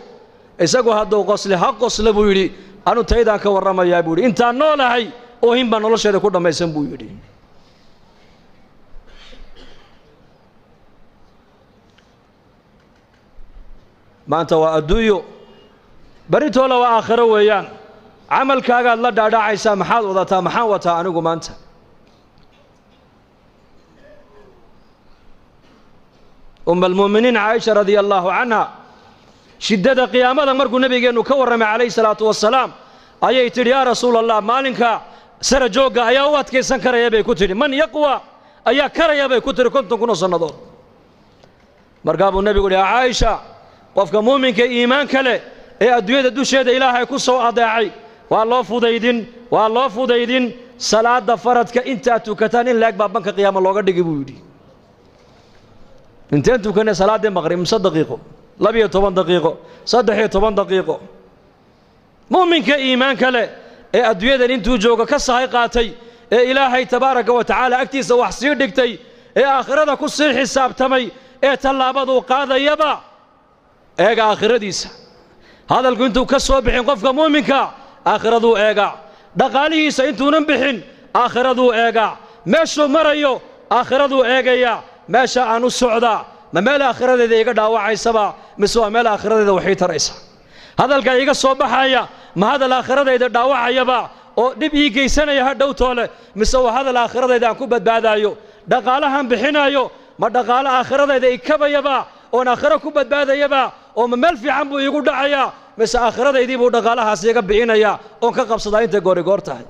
isagu hadduu qosle ha qosle buu yidhi, anu taydaan ka warramayaa buu yidhi. Intaan noolahay oohin baa nolosheeda ku dhammaysan buu yidhi. Maanta waa adduunyo, berritoola waa aakhiro weeyaan. Camalkaagaad la dhaadhacaysaa, maxaad wadataa? Maxaan wataa anigu maanta? Umma almu'miniin Caaisha radia allaahu canha, shiddada qiyaamada markuu nebigeennu ka warramay calayhi salaatu wasalaam, ayay tidhi: yaa rasuula allah, maalinka sara joogga ayaa u adkaysan karaya bay ku tidhi. Man yaqwa, ayaa karaya bay ku tidhi 50,000 oo sannadood. Markaa buu nebigu yidhi: yaa Caaisha, qofka muuminka iimaanka leh ee adduunyada dusheeda Ilaahay ku soo adeecay waa loo fudaydin, waa loo fudaydin. Salaadda faradka intaad tukataan in laeg baa banka qiyaama looga dhigi buu yidhi. Inteen tukanay salaaddii maqrib? Mise daqiiqo, 12 daqiiqo, 13 daqiiqo. Muuminka iimaanka leh ee adduunyadan intuu joogo ka sahay qaatay, ee Ilaahay tabaaraka wa tacaala agtiisa wax sii dhigtay, ee aakhirada ku sii xisaabtamay, ee tallaabaduu qaadayaba eega aakhiradiisa, hadalku intuu ka soo bixin qofka muuminka aakhiraduu eegaa, dhaqaalihiisa intuunan bixin aakhiraduu eegaa, meeshuu marayo aakhiraduu eegayaa. Meesha aan u socdaa ma meel aakhiradeeda iga dhaawacaysaba, mise waa meel aakhiradeeda waxii taraysa? Hadalka iga soo baxaya ma hadal aakhiradayda dhaawacayaba oo dhib ii geysanaya ha dhowtoole, mise waa hadal aakhiradayda aan ku badbaadaayo? Dhaqaalahan bixinaayo ma dhaqaalo aakhiradayda ikabayaba oon aakhiro ku badbaadayaba, oo ma meel fiican buu iigu dhacayaa, mise aakhiradaydii buu dhaqaalahaas iga bixinayaa oon ka qabsadaa intay goori goor tahay?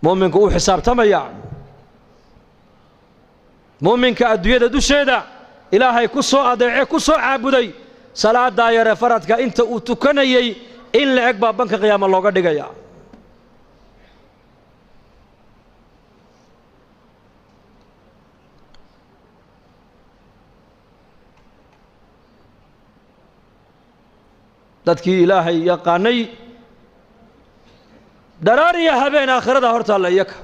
Mu'minku uu xisaabtamaya. Muuminka adduunyada dusheeda Ilaahay ku soo adeece, ku soo caabuday, salaadaa yare faradka inta uu tukanayey in la eg baa banka qiyaama looga dhigayaa. Dadkii Ilaahay yaqaanay dharaar iyo habeen aakhirada hor taalla iyaka.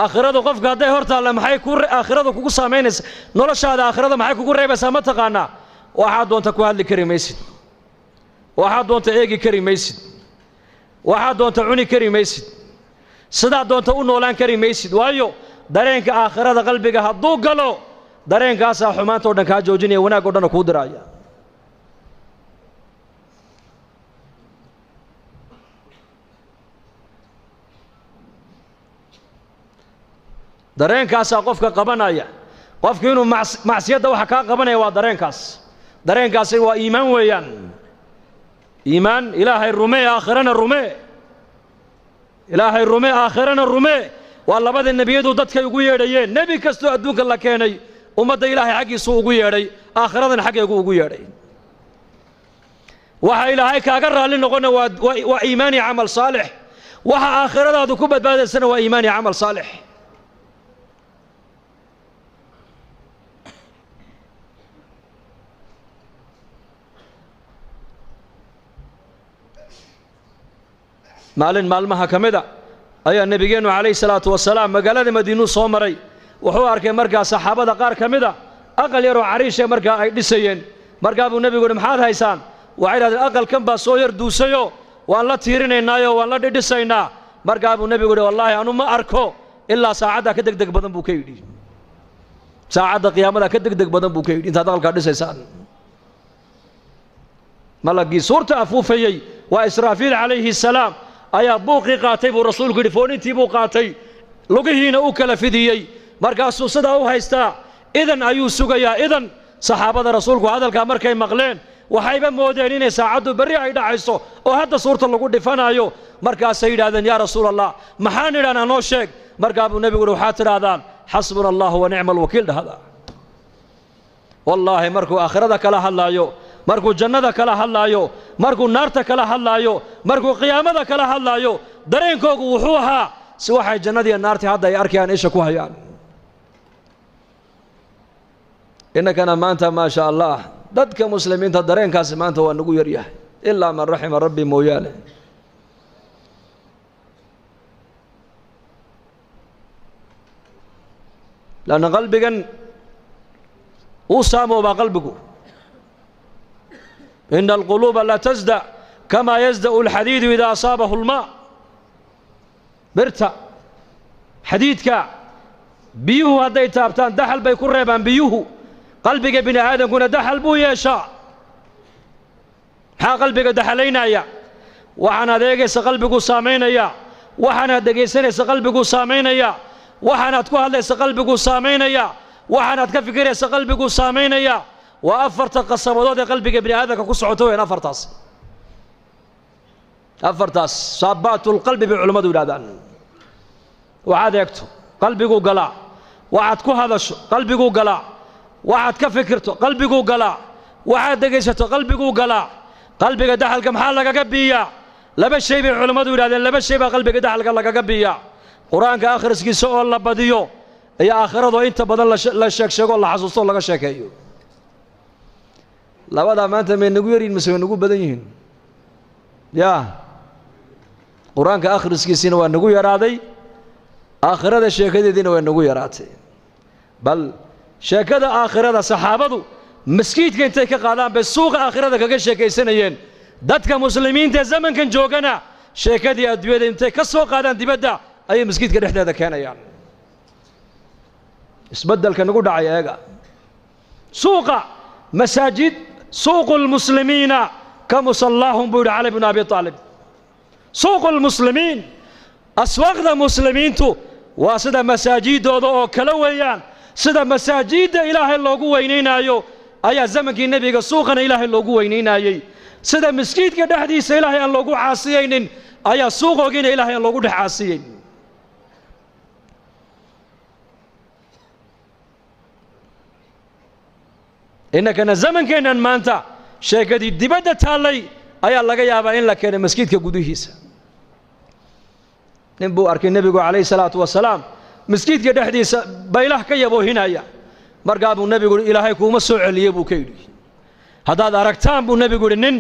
Aakhiradu qofka hadday hor taalla, maxay ku aakhiradu kugu saamaynaysa noloshaada? Aakhirada maxay kugu reebaysaa ma taqaanaa? Waxaad doonta ku hadli kari maysid, waxaad doonta eegi kari maysid, waxaad doonta cuni kari maysid, sidaad doonta u noolaan kari maysid. Waayo, dareenka aakhirada qalbiga hadduu galo, dareenkaasaa xumaanta o dhan kaa joojinaya, wanaag o dhanna kuu diraaya. Dareenkaasaa qofka qabanaya. Qofku inuu macsiyadda waxa kaa qabanaya waa dareenkaas. Dareenkaasi waa iimaan weeyaan. Iimaan Ilaahay rumee, aakhirana rumee. Ilaahay rumee, aakhirana rumee, waa labada nebiyadu dadkay ugu yeedhayeen. Nebi kastoo adduunka la keenay ummadda Ilaahay xaggiisuu ugu yeedhay, aakhiradana xaggeegu ugu yeedhay. Waxa Ilaahay kaaga raalli noqona waa iimaan iyo camal saalix. Waxa aakhiradaadu ku badbaadaysana waa iimaan iyo camal saalix. Maalin maalmaha ka mida ayaa nebigeennu calayhi salaatu wasalaam magaalada Madiinuu soo maray. Wuxuu arkay markaa saxaabada qaar ka mida aqal yaroo cariishe markaa ay dhisayeen. Markaa buu nebigu yidhi: maxaad haysaan? Waxay idhahdeen: aqalkan baa soo yar duusayo, waan la tiirinaynaayo, waan la dhidhisaynaa. Markaa buu nebigu yidhi: wallaahi anu ma arko ilaa saacaddaa ka degdeg badan buu ka yidhi, saacadda qiyaamada ka degdeg badan buu ka yidhi intaad aqalkaa dhisaysaan. Malagii suurta afuufayey waa Israafiil calayhi salaam ayaa buuqii qaatay buu rasuulku yidhi, foonintii buu qaatay, lugihiina u kala fidiyey, markaasuu sidaa u haystaa, idan ayuu sugayaa idan. Saxaabada rasuulku hadalkaa markay maqleen waxayba moodeen inay saacaddu berri ay dhacayso oo hadda suurta lagu dhifanaayo. Markaasay yidhahdeen: yaa rasuul allah, maxaan idhahnaa? Noo sheeg. Markaa buu nebigu uhi waxaad tidhaahdaan xasbuna allahu wa nicma alwakiil dhahda. Wallaahi markuu aakhirada kala hadlaayo, markuu jannada kala hadlaayo, markuu naarta kala hadlaayo, markuu qiyaamada kala hadlaayo, dareenkoogu wuxuu ahaa si waxay jannadiiyo naartii hadda ay arkayaan isha ku hayaan. Innakana maanta maa sha allah dadka muslimiinta dareenkaasi maanta waa nagu yaryahay, ilaa man raxima rabbi mooyaane. Lanna qalbigan uu saamoobaa qalbigu. Ina alquluuba la tasda kamaa yasda'u alxadiidu idaa asaabahu almaa. Birta xadiidka biyuhu hadday taabtaan daxal bay ku reebaan biyuhu. Qalbiga bini aadamkuna daxal buu yeeshaa. Maxaa qalbiga daxalaynaya? Waxaan adeegaysa qalbiguu saamaynaya, waxaanaad dhegaysanaysa qalbiguu saamaynaya, waxaanaad ku hadlaysa qalbiguu saamaynaya, waxaanaad ka fikiraysa qalbiguu saamaynaya. Waa afarta qasabadood ee qalbiga bini aadamka ku socota weyaan afartaas. Afartaas saabaatulqalbi bay culimmadu yidhahdaan. Waxaad eegto qalbiguu galaa, waxaad ku hadasho qalbiguu galaa, waxaad ka fikirto qalbiguu galaa, waxaad dhegaysato qalbiguu galaa. Qalbiga daxalka maxaa lagaga biiyaa? Laba shay bay culimmadu yidhahdeen, laba shay baa qalbiga daxalka lagaga biiyaa: qur-aanka akhriskiisa oo la badiyo iyo aakhiradoo inta badan la sheegsheego, la xasuusto o laga sheekeeyo. Labadaa maanta may nagu yaryihin mise way nagu badan yihiin? Yaa qur-aanka akhriskiisiina waa nagu yaraaday, aakhirada sheekadeediina way nagu yaraatay. Bal sheekada aakhirada saxaabadu maskiidka intay ka qaadaan bay suuqa aakhirada kaga sheekaysanayeen. Dadka muslimiinta ee zamankan joogana sheekadii adduunyada intay ka soo qaadaan dibadda ayay maskiidka dhexdeeda keenayaan. Isbeddelka nagu dhacay eega. Suuqa masaajid, suuqu lmuslimiina ka musallaahum buu yidhi Cali bnu Abi Aalib. Suuqu lmuslimiin, aswaaqda muslimiintu waa sida masaajiddooda oo kale weeyaan. Sida masaajidda ilaahay loogu weynaynaayo ayaa zamankii nebiga suuqana ilaahay loogu weynaynayey. Sida maskiidka dhexdiisa ilaahay aan loogu caasiyaynin ayaa suuqoogiina ilaahay aan loogu dhex caasiyeyn. Innakana zamankeennan maanta sheekadii dibadda taallay ayaa laga yaabaa in la keenay maskiidka gudihiisa. Nin buu arkay nebigu calayhi salaatu wasalaam maskiidka dhexdiisa baylah ka yaboohinaya. Markaa buu nebigu yidhi ilaahay kuuma soo celiyey buu ka yidhi. Haddaad aragtaan buu nebigu yidhi nin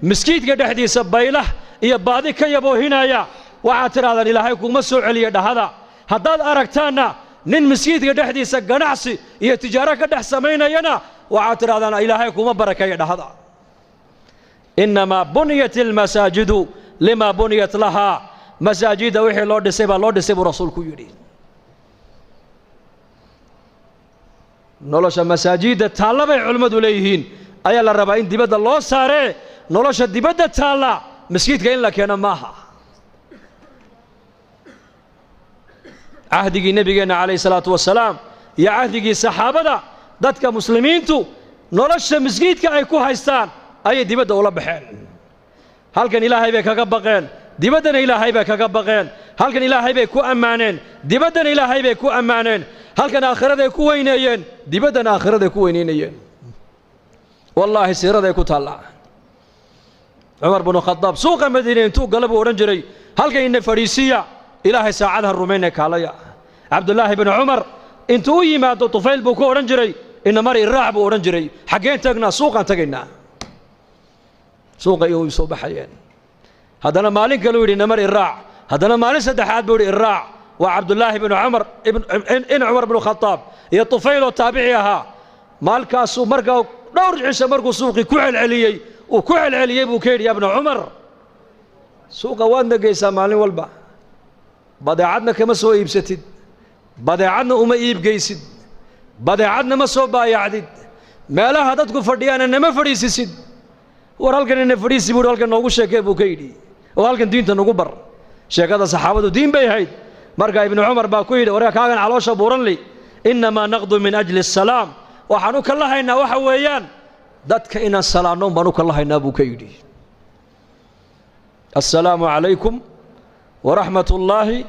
maskiidka dhexdiisa baylah iyo baadi ka yaboohinaya, waxaad tidhahdaan ilaahay kuuma soo celiye dhahada. Haddaad aragtaanna nin maskiidka dhexdiisa ganacsi iyo tijaaro ka dhex samaynayana, waxaad tidhahdaan ilaahay kuuma barakeeya dhahada. Innamaa buniyat almasaajidu limaa buniyat lahaa. Masaajidda wixii loo dhisay baa loo dhisay buu rasuulku yidhi. Nolosha masaajidda taalla bay culimmadu leeyihiin ayaa la rabaa in dibadda loo saaree. Nolosha dibadda taalla maskiidka in la keeno maaha. Cahdigii nebigeenna calayhi salaatu wasalaam iyo cahdigii saxaabada dadka muslimiintu nolosha maskiidka ay ku haystaan ayay dibadda ula baxeen. Halkan ilaahay bay kaga baqeen, dibaddana ilaahay bay kaga baqeen. Halkan ilaahay bay ku ammaaneen, dibaddana ilaahay bay ku ammaaneen. Halkan aakhiraday ku weyneeyeen, dibaddana aakhiraday ku weyneynayeen. Wallaahi siiraday ku taallaa. Cumar binu Khadaab suuqa Madiine intuu gala buu odhan jiray halkan ina fadhiisiya, ilaahay saacadaha rumaynee kaalaya. Cabdullaahi binu Cumar intuu u yimaado Tufayl buu ku odhan jiray ina mari iraac buu odhan jiray. Xaggeen tagnaa? Suuqaan tagaynaa. Suuqa iyo way soo baxayeen. Haddana maalin kaleu yidhi namar iraac. Haddana maalin saddexaad buu yidhi iraac. Waa Cabdullaahi binu Cumar in Cumar binu Khadaab iyo Tufayl oo taabici ahaa. Maalkaasuu markaa dhowr cisho markuu suuqii ku celceliyey uu ku celceliyey buu ka yidhi ya bna Cumar, suuqa waadna geysaa maalin walba, badeecadna kama soo iibsatid, badeecadna uma iibgeysid, badeecadna ma soo baayacdid, meelaha dadku fadhiyaana nama fadhiisisid. War halkan ina fadhiisi buu halkan noogu sheekee buu ka yidhi, oo halkan diinta nagu bar. Sheekada saxaabadu diin bay ahayd. Markaa Ibnu Cumar baa ku yidhi warka kaagan caloosha buuranli, innamaa naqdu min ajli asalaam. Waxaan u kala haynaa waxa weeyaan dadka inaan salaanno baan u kala haynaa buu ka yidhi. Assalaamu calaykum waraxmat ullaahi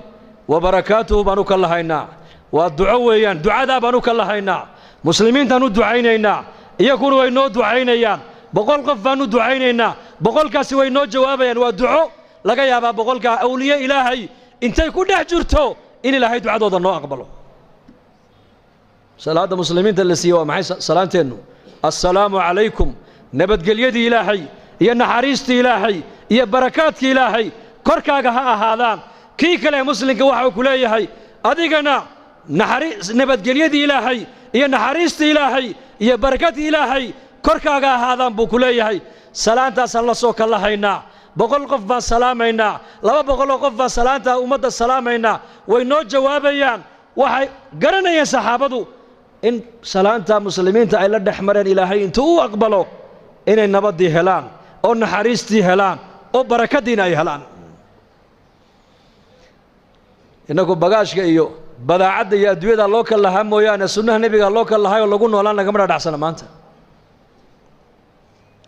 Wa barakaatuhu baan u kallahaynaa. Waa duco weeyaan, ducadaa baan u kallahaynaa. Muslimiintaan u ducaynaynaa, iyaguna way noo ducaynayaan. 100 qof baan u ducaynaynaa, 100kaasi way noo jawaabayaan. Waa duco laga yaabaa 100kaa awliye Ilaahay intay ku dhex jirto in Ilaahay ducadooda noo aqbalo. Salaadda muslimiinta la siiye waa maxay? Salaanteennu assalaamu calaykum, nabadgelyadii Ilaahay iyo naxariistii Ilaahay iyo barakaadkii Ilaahay korkaaga ha ahaadaan. Kii kale muslimka waxa uu ku leeyahay adigana nabadgelyadii Ilaahay iyo naxariistii Ilaahay iyo barakadii Ilaahay korkaaga ahaadaan buu ku leeyahay. Salaantaasaan la soo kallahaynaa. 100 qof baan salaamaynaa, 200 qof baan salaantaa ummadda salaamaynaa, way noo jawaabayaan. Waxay garanayeen saxaabadu in salaanta muslimiinta ay la dhex mareen Ilaahay intuu u aqbalo inay nabaddii helaan oo naxariistii helaan oo barakadiina ay helaan. Innagu bagaashka iyo badaacadda iyo adduunyada loo kal lahaa mooyaane sunnaha nebiga loo kal lahay oo lagu noolaan lagama dhadhacsana maanta.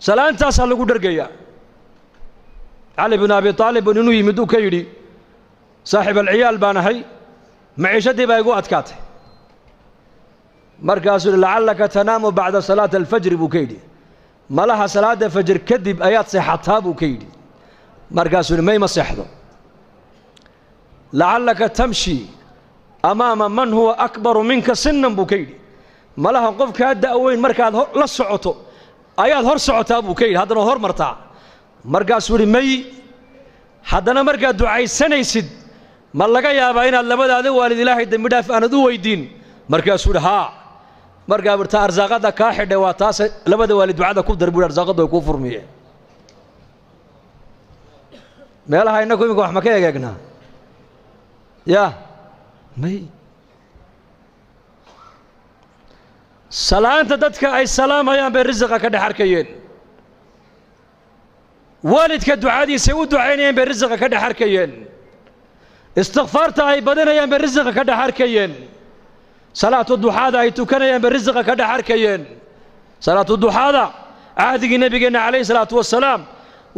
Salaantaasaa lagu dhergayaa. Cali binu Abi Taalib inuu yimid uu ka yidhi saaxiib alciyaal baan ahay, maciishadii baa igu adkaatay. Markaasuu yidhi lacallaka tanaamu bacda salaati alfajri buu ka yidhi, malaha salaadda fajr kadib ayaad seexataa buu ka yidhi. Markaasuu yidhi may ma seexdo. Lacallaka tamshi amaama man huwa akbaru minka sinan buu ka yidhi, malaha qofkaa da'weyn markaad la socoto ayaad hor socotaa buu ka yidhi, haddana hor martaa. Markaasuu yidhi may. Haddana markaad ducaysanaysid ma laga yaabaa inaad labadaada waalid Ilaahay dembi dhaaf aanad u weydiin? Markaasuu yidhi haa. Markaa buu ta arsaaqadda kaa xidhay waa taas, labada waalid ducada ku dar buu yidhi, arsaaqaddu way kuu furmiyeen. Meelaha innagu iminka wax ma ka egeegnaa? Yaa may. Salaanta dadka ay salaamayaan bay risiqa ka dhex arkayeen. Waalidka ducadiisay u ducaynayeen bay risiqa ka dhex arkayeen. Istikfaarta ay badanayaan bay risiqa ka dhex arkayeen. Salaatu duxaada ay tukanayaan bay risiqa ka dhex arkayeen. Salaatu duxaada cahdigii nabigeenna calayhi salaatu wasalaam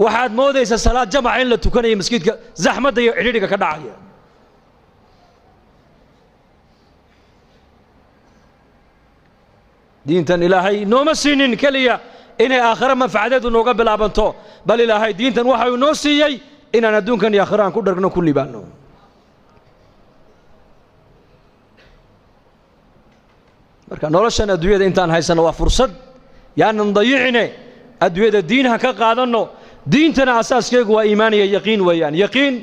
waxaad moodaysaa salaad jamaca in la tukanayo maskiidka zaxmadda iyo cidhiidhiga ka dhacaya. Diintan Ilaahay nooma siinin keliya inay aakhiro manfacadeedu nooga bilaabanto, bal Ilaahay diintan waxa uu noo siiyey inaan adduunkan iyo aakhiro aan ku dhargno, ku liibaanno. Marka noloshan adduunyada intaan haysanno waa fursad, yaanan dayicine. Adduunyada diin ha ka qaadanno. Diintana asaaskeegu waa iimaan iyo yaqiin weeyaan. Yaqiin,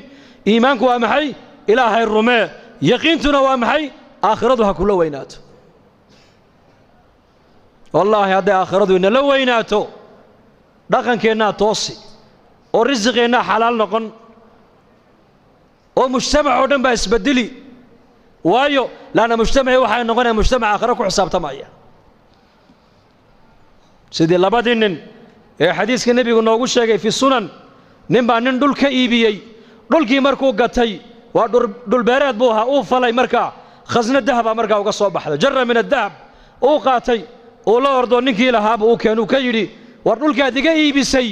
iimaanku waa maxay? Ilaahay rumee. Yaqiintuna waa maxay? Aakhiradu ha kula weynaato. Wallaahi hadday aakhiradu inala weynaato dhaqankeennaa toosi oo risiqeennaa xalaal noqon oo mujtamac oo dhan baa isbedeli. Waayo laanna mujtamacii waxay noqonaya mujtamac aakhiro ku xisaabtamaya. Sidii labadii nin ee xadiiska nebigu noogu sheegay fi sunan, nin baa nin dhul ka iibiyey. Dhulkii markuu gatay waa dhulbeereed buu ahaa, uu falay markaa khasno dahabaa markaa uga soo baxday, jara min adahab uu qaatay, uu la ordo ninkii lahaaba uu keenuu ka yidhi war dhulkaad iga iibisay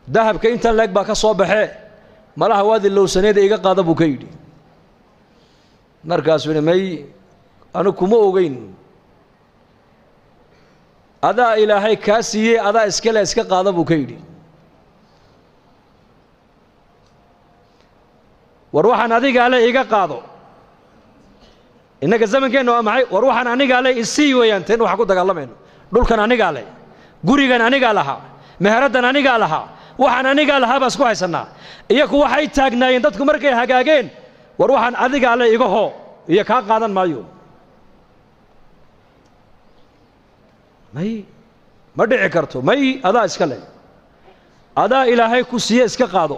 dahabka intan leeg baa ka soo baxee, malaha waad ilowsaneeda iga qaada buu ka yidhi. Markaasuu yidhi may anigu kuma ogeyn, adaa Ilaahay kaa siiyey, adaa iskale iska qaada buu ka yidhi. War waxaan adigaa le iga qaado. Innaga zamankeenna waa maxay? War waxaan anigaa le isii weeyaan. Teen waxaan ku dagaalamayno, dhulkan anigaa le, gurigan anigaa lahaa, meheraddan anigaa lahaa, waxaan anigaa lahaa baa isku haysannaa. Iyaku waxay taagnaayeen dadku markay hagaageen, war waxaan adigaa le iga hoo iyo kaa qaadan maayo. May, ma dhici karto. May, adaa iska le, adaa Ilaahay ku siiye iska qaado.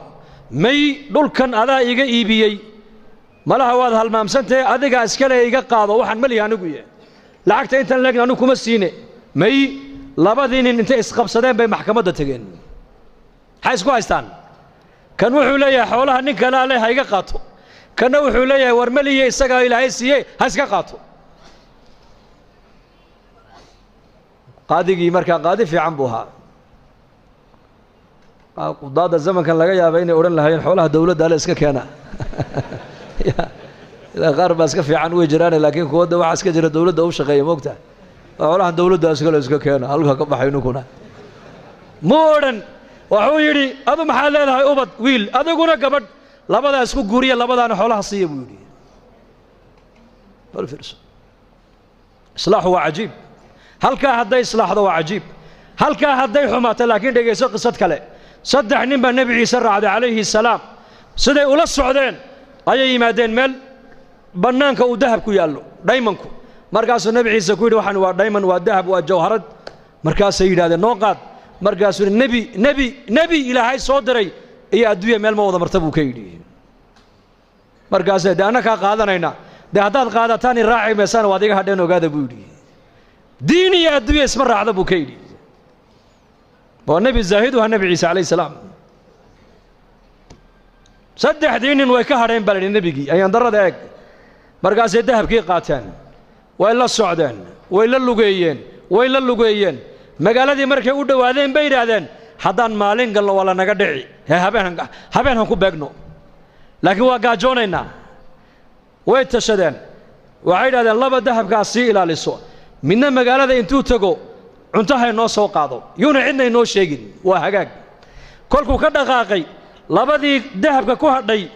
May, dhulkan adaa iga iibiyey, malaha waad halmaamsantahe, adigaa iska le iga qaado, waxaan malihi anigu ye, lacagta intan leegna anigu kuma siine. May, labadii nin intay isqabsadeen bay maxkamadda tegeen. Maxay isku haystaan? Kan wuxuu leeyahay xoolaha nin kalaa le ha iga qaato, kanna wuxuu leeyahay war maliye isagaa Ilaahay siiye ha iska qaato. Qaadigii markaa qaadi fiican buu ahaa. Qudaadda zamankan laga yaaba inay odhan lahaayeen xoolaha dawladda ale iska keena. Ilaa qaar baa iska fiican way jiraane, laakiin kuwadda waxaa iska jira dowladda u shaqeeya, moogta xoolahan dowladda iskale iska keena halka ka baxay ninkuna. Mu odhan, wuxuu yidhi adu maxaad leedahay ubad wiil, adiguna gabadh, labadaa isku guuriya, labadaana xoolaha siiya buu yidhi. Bal fiirso, islaaxu waa cajiib. Halkaa hadday islaaxdo waa cajiib, halkaa hadday xumaato. Laakiin dhegayso qisad kale. 3 nin baa Nebi Ciise raacday calayhi salaam. Siday ula socdeen ayay yimaadeen meel bannaanka uu dahab ku yaallo, dhaymanku. Markaasuu Nebi Ciise ku yidhi waxaan waa dhayman, waa dahab, waa jawharad. Markaasay yidhahdeen noo qaad. Markaasuu yidhi nebi nebi nebi Ilaahay soo diray iyo adduunya meel ma wada marta buu ka yidhi. Markaasay dee annakaa qaadanayna, dee haddaad qaadataan i raaci maysaan, waad iga hadheen, ogaada buu yidhi. Diin iyo adduunya isma raacda buu ka yidhi. Waa nebi zaahid u ahaa Nebi Ciise calayhi salaam. 3dii nin way ka hadheen baa la yidhi nebigii, ayaan darrada eeg. Markaasay dahabkii qaateen, way la socdeen, way la lugeeyeen, way la lugeeyeen. Magaaladii markay u dhowaadeen bay yidhaahdeen haddaan maalin galno waa la naga dhici, hee habeen habeen han ku beegno, laakiin waa gaajoonaynaa. Way tashadeen, waxay yidhahdeen laba dahabkaas sii ilaaliso, midna magaalada intuu tago cunto hay noo soo qaado, yuuna cidna inoo sheegin. Waa hagaag. Kolkuu ka dhaqaaqay labadii dahabka ku hadhay,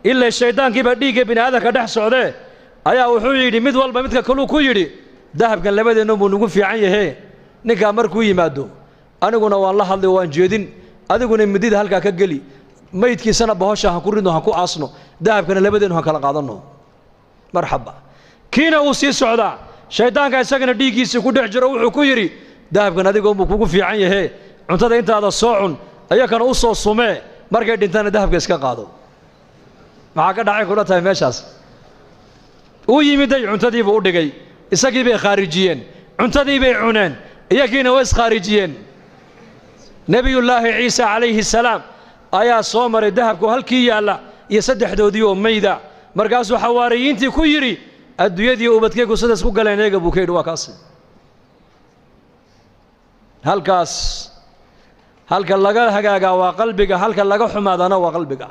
ilaa shayddaankiibaa dhiigga bini aadamka dhex socdee, ayaa wuxuu yidhi mid walba midka kaluu ku yidhi dahabkan labadeennu buu nagu fiican yahee, ninkaa markuu yimaado aniguna waan la hadlay, waan jeedin, adiguna midida halkaa ka geli, maydkiisana bahosha han ku ridno, han ku aasno, dahabkana labadeennu han kala qaadanno. Marxaba. Kiina uu sii socdaa, shayddaanka isagana dhiiggiisii ku dhex jiro wuxuu ku yidhi dahabkan adigoonbuu kugu fiican yahee, cuntada intaada soo cun, ayakana u soo sumee, markay dhintaana dahabka iska qaado. Maxaa ka dhacay kula tahay meeshaas? Uu yimiday, cuntadiibuu u dhigay, isagii bay khaarijiyeen, cuntadii bay cuneen, iyagiina way iskhaarijiyeen. Nebiyullaahi Ciise calayhi salaam ayaa soo maray dahabku halkii yaalla iyo 3doodii oo mayda. Markaasuu xawaariyiintii ku yidhi adduunyadii ubadkaygu sidaas ku galeen eega buu ka yidhi. Waa kaasi halkaas. Halka laga hagaagaa waa qalbiga, halka laga xumaadana waa qalbiga.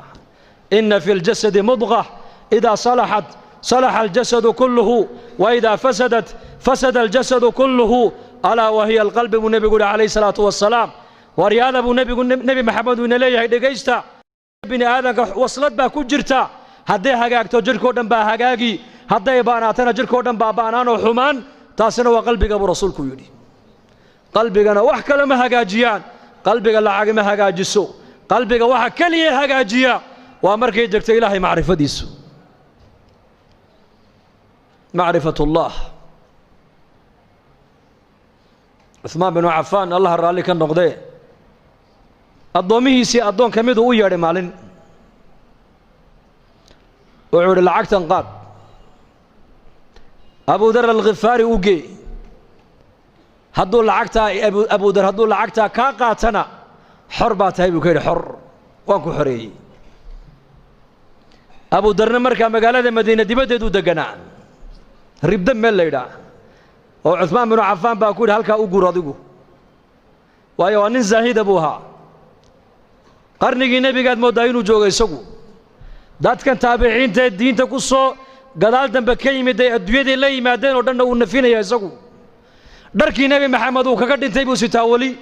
Inna fi ljasadi mudqa idaa salaxat salaxa aljasadu kulluhu, wa idaa fasadat fasada aljasadu kulluhu, alaa wahiya alqalbi buu nebigu yihi calayhi salaatu wassalaam. Waryaada buu nebigu Nebi Maxamed uu ina leeyahay, dhegaysta, bini aadanka waslad baa ku jirta, hadday hagaagto jidhkao dhan baa hagaagi, hadday baanaatana jidhkao dhan baa baanaanoo xumaan, taasina waa qalbiga buu rasuulku yidhi. Qalbigana wax kale ma hagaajiyaan, qalbiga lacag ma hagaajiso, qalbiga waxa keliya hagaajiya waa markay degto Ilaahay macrifadiisu, macrifatullah. Cuhmaan binu Cafaan, Allah raalli ka noqdee, addoommihiisii addoon ka miduu u yeedhay maalin, wuxuu yidhi lacagtan qaad, Abudar Alkhifaari u gee, hadduu lacagtaa Abudar hadduu lacagtaa kaa qaatana xor baa tahay buu ka yidhi, xor waan ku xoreeyey. Abudarna markaa magaalada Madiine dibaddeed u deganaa, Ribda meel la yidhaah, oo Cuhmaan binu Cafaan baa ku yidhi halkaa u guur adigu, waayo waa nin zaahida buu ahaa. Qarnigii nebigaad mooddaa inuu joogo isagu. Dadkan taabiciinta ee diinta ku soo gadaal dambe ka yimid ay adduunyadii la yimaadeen oo dhanna uu nafinaya isagu. Dharkii Nebi Maxamed uu kaga dhintay buu sitaa weli,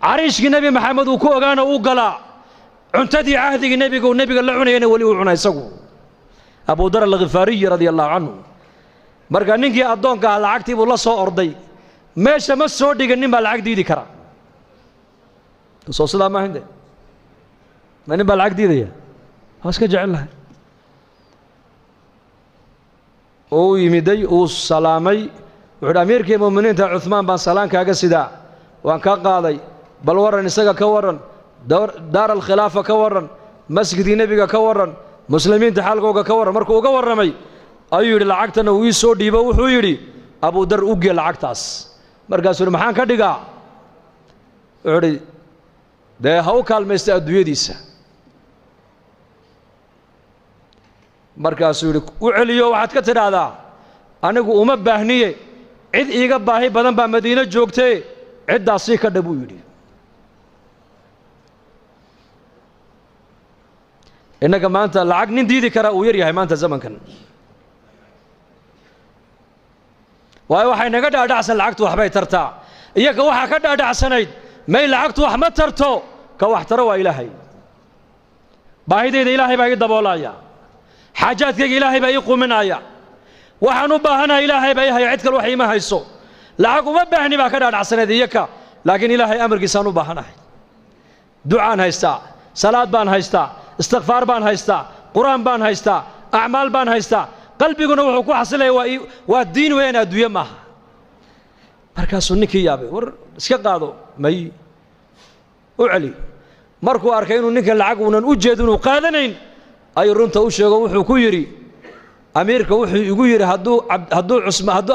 cariishkii Nebi Maxamed uu ku ogaana uu galaa, cuntadii cahdigii nebiga uu nebiga la cunayana weli uu cuna isagu, Abudar Alkhifaariyi radia allahu canhu. Marka ninkii addoonka ah lacagtii buu la soo orday, meesha ma soo dhigin. Nin baa lacag diidi kara? Soo sidaa maaha? Inte ma nin baa lacag diidaya? Waa iska jecel lahay. Uu yimiday, uu salaamay, wuxu uhi amiirkii mu'miniinta Cuhmaan baan salaan kaaga sidaa. Waan kaa qaaday. Bal warran isaga ka warran, daar alkhilaafa ka warran, masjidkii nebiga ka warran, muslimiinta xaalkooga ka warran. Markuu uga warramay ayuu yidhi lacagtana uu ii soo dhiibo. Wuxuu yidhi Abudar u gee lacagtaas. Markaasuu yidhi maxaan ka dhigaa? Wuxuu idhi dee ha u kaalmaysta adduunyadiisa. Markaasuu yidhi u celiyo, waxaad ka tidhaahdaa anigu uma baahniye, cid iiga baahi badan baa Madiino joogtee, ciddaasii ka dha buu yidhi. Innaga maanta lacag nin diidi karaa uu yar yahay maanta zamankan. Waayo waxay naga dhaadhacsan lacagtu waxbay tartaa. Iyaga waxaa ka dhaadhacsanayd may lacagtu wax ma tarto, ka wax taro waa Ilaahay. Baahidayda Ilaahay baa ii daboolaya, xaajaadkayga Ilaahay baa ii quminaya, waxaan u baahanahay Ilaahay baa ii haya, cid kale wax iima hayso. Lacag uma baahni baa ka dhaadhacsanayd iyaka, laakiin Ilaahay amarkiisaan u baahanahay. Ducaan haystaa, salaad baan haystaa, istikfaar baan haystaa, qur-aan baan haystaa, acmaal baan haystaa, qalbiguna wuxuu ku xasilaya waa diin weeyaan, adduunye maaha. Markaasuu ninkii yaabay, war iska qaado, may u celi. Markuu arkay inuu ninkan lacag uunan u jeedo inuu qaadanayn, ayuu runta u sheego. Wuxuu ku yidhi amiirka wuxuu igu yidhi hadduu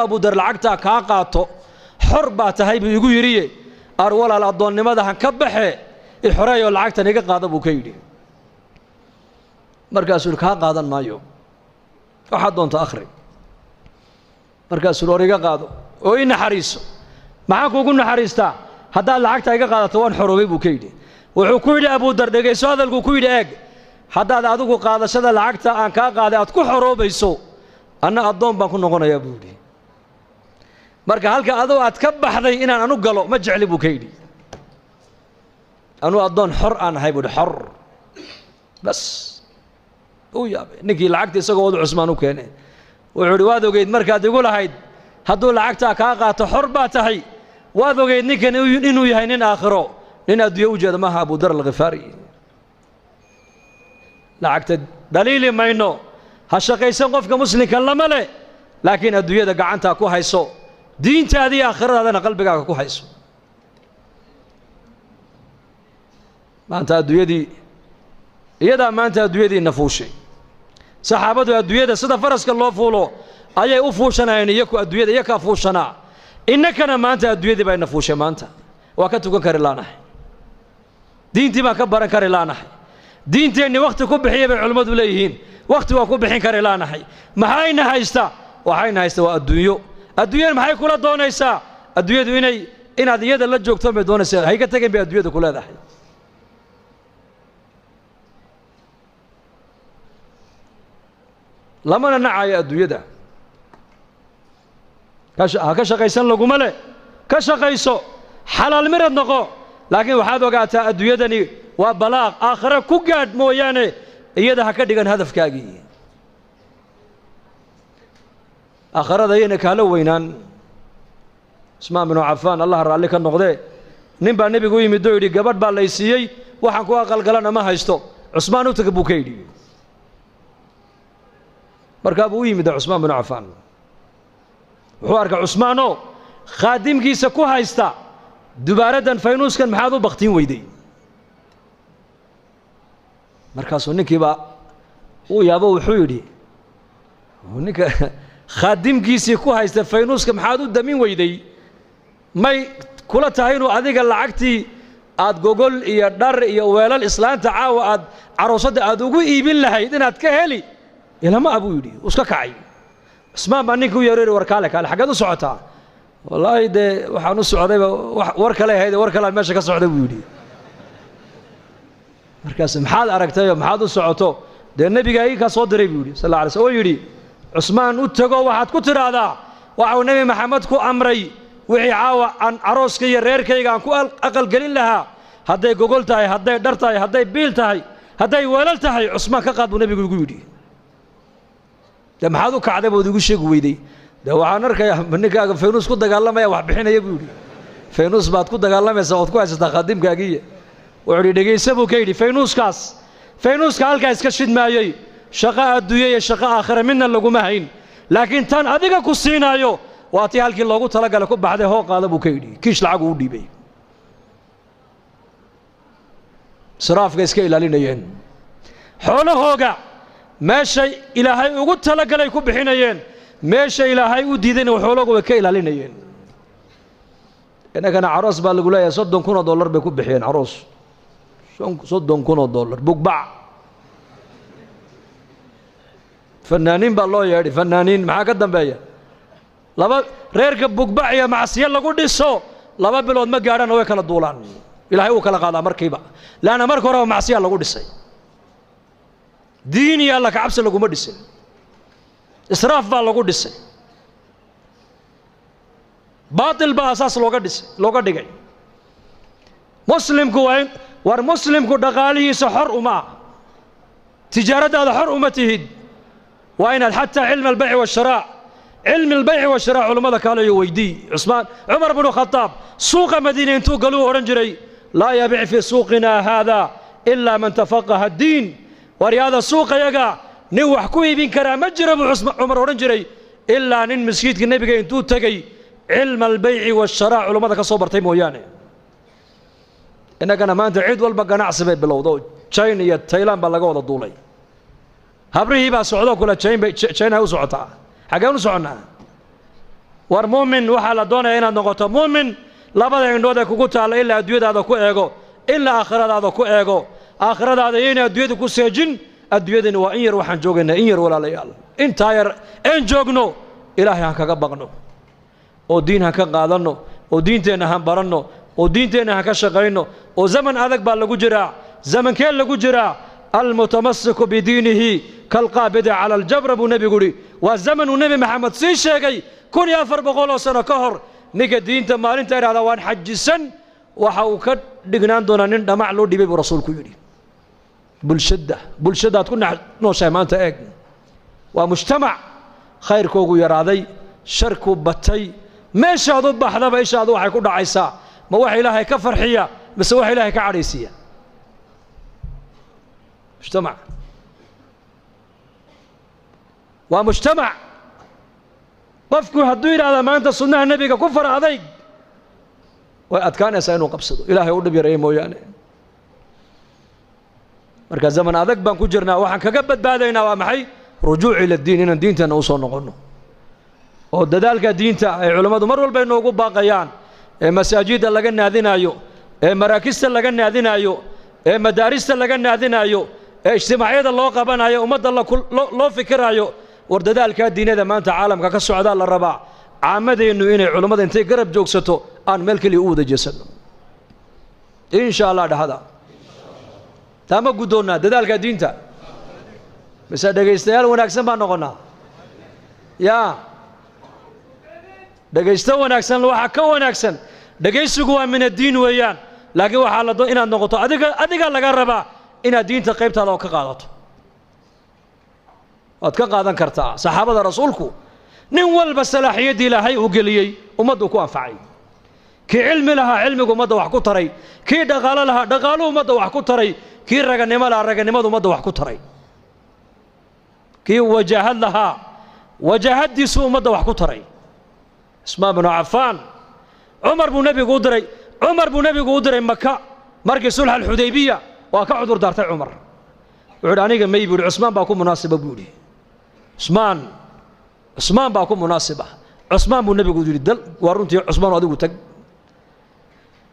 Abudar lacagtaa kaa qaato xor baa tahay buu igu yidhiye, ar walaal addoonnimada han ka baxe, ixoreeyoo lacagtan iga qaada buu ka yidhi. Markaasuu yidhi kaa qaadan maayo, waxaad doonta akhri. Markaasuu yidhi war iga qaado oo ii naxariiso. Maxaan kuugu naxariistaa? Haddaad lacagta iga qaadato waan xoroobay buu ka yidhi. Wuxuu ku yidhi Abudar, dhegayso hadalkuu ku yidhi, eeg, haddaad adigu qaadashada lacagta aan kaa qaaday aad ku xoroobayso, anna addoon baan ku noqonayaa buu yidhi. Marka halka aduu aad ka baxday inaan anu galo ma jecli buu ka yidhi. Anuu addoon xor aan ahay buu yidhi, xor bas. Uu yaabay ninkii lacagta isagoo wadu Cusmaan u keenay. Wuxuu yidhi waad ogeyd markaad igu lahayd hadduu lacagtaa kaa qaato xor baa tahay, waad ogeyd ninkan inuu yahay nin aakhiro, nin adduunye u jeeda maaha. Abudar Alkhifaari lacagta dhaliili mayno, ha shaqaysan qofka muslimka lama leh, laakiin adduunyada gacantaa ku hayso, diintaada iyo aakhiradaadana qalbigaaga ku hayso. Maanta adduunyadii iyadaa maanta adduunyadiina fuushay. Saxaabadu adduunyada sida faraska loo fuulo ayay u fuushanayeen, iyaku adduunyada iyakaa fuushanaa. Innakana maanta adduunyadii baa ina fuushay. Maanta waa ka tukan kari laanahay, diintii baan ka baran kari laanahay, diinteenni wakhti ku bixiya bay culimmadu leeyihiin, wakhti waa ku bixin kari laanahay. Maxayna haysta? Waxayna haysta waa adduunyo. Adduunyada maxay kula doonaysaa? Adduunyadu inay inaad iyada la joogto bay doonaysaa, hayga tegin bay adduunyada ku leedahay. Lamana nacayo adduunyada, ha ka shaqaysan laguma leh, ka shaqayso, xalaal mirad noqo, laakiin waxaad ogaataa adduunyadani waa balaaq, aakhare ku gaadh mooyaane iyada ha ka dhigan hadafkaagii. Aakharada ayayna kaala weynaan. Cusmaan binu Cafaan, Allah raalli ka noqdee, nin baa nebigu u yimid oo yidhi gabadh baa lay siiyey, waxaan ku aqalgalana ma haysto, Cusmaan u taga buu ka yidhi. Markaa buu u yimid Cusmaan binu Cafaan, wuxuu arkay Cusmaanoo khaadimkiisa ku haysta dubaaraddan faynuuskan maxaad u baktiin weyday. Markaasuu ninkiibaa uu yaabo, wuxuu yidhi ninka khaadimkiisii ku haysta faynuuska maxaad u damin weyday, may kula tahay inuu adiga lacagtii aad gogol iyo dhar iyo weelal islaanta caawa aad caroosadda aad ugu iibin lahayd inaad ka heli ilama ah buu yidhi. Uu iska kacay. Cusmaan baa ninka u yeero yidhi war kaale kaale, xaggeed u socotaa? Wallaahi dee waxaan u socdayba war kale ahayd, war kalean meesha ka socday buu yidhi. Markaas maxaad aragtayoo maxaad u socoto? Dee nebigaa ii kaa soo diray buu yidhi sal alla alay sl, oo yidhi Cusmaan u tago waxaad ku tidhaahdaa waxau Nebi Maxamed ku amray wixii caawa aan carooska iyo reerkayga aan ku aqalgelin lahaa, hadday gogol tahay, hadday dhar tahay, hadday biil tahay, hadday weelal tahay, Cusmaan ka qaad buu nebigu igu yidhi. Dee maxaad u kacday bood igu sheegi weyday? Dee waxaan arkayaa ninkaaga faynuus ku dagaalamaya wax bixinaya buu yidhi. Faynuus baad ku dagaalamaysaa ood ku haysataa khaadimkaagiiya. Wuxuu yidhi dhegaysa buu ka yidhi, faynuuskaas faynuuska halkaa iska shidmaayey, shaqo adduunye iyo shaqo aakhira midna laguma hayn, laakiin tan adiga ku siinaayo waa tii halkii loogu talagalay ku baxday, hoo qaada buu ka yidhi. Kiish lacag uu dhiibay. Israafka iska ilaalinayeen, xoolahooga meeshay Ilaahay ugu talagalay ku bixinayeen, meesha Ilaahay u diidayna xoolahooga way ka ilaalinayeen. Innagana caroos baa lagu leeyahay $30,000 bay ku bixiyeen caroos, $30,000 bugbac, fanaaniin baa loo yeedhay, fanaaniin maxaa ka dambeeya? Laba reerka bugbac iyo macsiyo lagu dhiso 2 bilood ma gaadhana way kala duulaan, Ilaahay wuu kala qaadaa markiiba, leanna marka horeba macsiyaa lagu dhisay. Diin iyo alla kacabsi laguma dhisin, israaf baa lagu dhisay, baatil baa asaas looga dhisay, looga dhigay. Muslimku waa in war muslimku dhaqaalihiisa xor uma ah, tijaaraddaada xor uma tihid. Waa inaad xataa cilmi albayci waashiraa, cilmi albayci waashiraa culammada kaaleyo weydii. Cusmaan Cumar bnu Khadaab suuqa Madiine intuu galuu odhan jiray, laa yabic fii suuqina haada ilaa man tafaqaha addiin. Waryaada suuqayaga nin wax ku iibin karaa ma jiro buu Cumar odhan jiray, ilaa nin masjidka nebiga intuu tegey cilma albayci waashiraa culammada ka soo bartay mooyaane. Innagana maanta cid walba ganacsi bay bilowdo. China iyo Tayland baa laga wada duulay, habrihii baa socdoo kule China China u socotaa. Xaggeen u soconnaa? War muumin waxaa la doonaya inaad noqoto muumin labada indhood ee kugu taalla ilaa adduunyadaada ku eego, ilaa aakhiradaada ku eego. Aakhiradaada yayna adduunyada ku seejin. Adduunyadani waa in yar, waxaan joogaynaa in yar walaalayaal. Intaa yar een joogno Ilaahay han kaga baqno, oo diin han ka qaadanno, oo diinteenna han baranno, oo diinteenna han ka shaqayno. Oo zaman adag baa lagu jiraa. Zamankee lagu jiraa? Almutamasiku bidiinihi kalqaabidi cala aljabra buu nebigu yidhi. Waa zaman uu Nebi Maxamed sii sheegay 1400 oo sano ka hor. Ninka diinta maalinta idhahdaa waan xajisan, waxa uu ka dhignaan doonaa nin dhamac loo dhibay buu rasuulku yidhi. Bulshadda bulshadaad ku nooshahay maanta eeg, waa mujtamac khayrkoogu yaraaday, sharkuu batay. Meeshaad u baxdaba ishaadu waxay ku dhacaysaa ma wax Ilaahay ka farxiya mise wax Ilaahay ka cadhaysiiya? Mujtamac waa mujtamac. Qofku hadduu yidhahdaa maanta sunnaha nebiga ku fara adayg, way adkaanaysaa inuu qabsado, Ilaahay u dhib yareeya mooyaane. Marka zaman adag baan ku jirnaa. Waxaan kaga badbaadaynaa waa maxay? Rujuuc ila diin, inaan diinteenna usoo noqonno, oo dadaalka diinta ay culammadu mar walba inoogu baaqayaan, ee masaajidda laga naadinaayo, ee maraakista laga naadinaayo, ee madaarista laga naadinaayo, ee ijtimaacyada loo qabanayo, ummadda loo fikiraayo. War dadaalkaa diinada maanta caalamka ka socdaa la rabaa caamadeennu inay culammada intay garab joogsato aan meel keliya u wada jeesanno, insha Allah. Dhahada taa ma guddoonnaa dadaalka diinta mise dhegaystayaal wanaagsan baan noqonnaa? Yaa dhegaysto wanaagsan, waxaa ka wanaagsan dhegaysigu waa min addiin weeyaan, laakiin waxaa la inaad noqoto adiga, adigaa laga rabaa inaad diinta qaybtaada oo ka qaadato. Waad ka qaadan kartaa. Saxaabada rasuulku nin walba salaaxiyaddii Ilaahay uu geliyey ummaddu ku anfacay. Kii cilmi lahaa cilmigu ummadda wax ku taray, kii dhaqaalo lahaa dhaqaaluhu ummadda wax ku taray, kii raganimo lahaa raganimadu ummadda wax ku taray, kii wajaahad lahaa wajaahaddiisuu ummadda wax ku taray. Cusmaan binu Cafaan, Cumar buu nebigu u diray, Cumar buu nebigu u diray Maka markii sulx alxudaybiya. Waa ka cudur daartay Cumar, wuxu uhi aniga may buu yidhi, Cusmaan baa ku munaasiba buu yidhi. Cusmaan, Cusmaan baa ku munaasiba. Cusmaan buu nebigu yidhi dal, waa runtii Cusmaan adigu tag.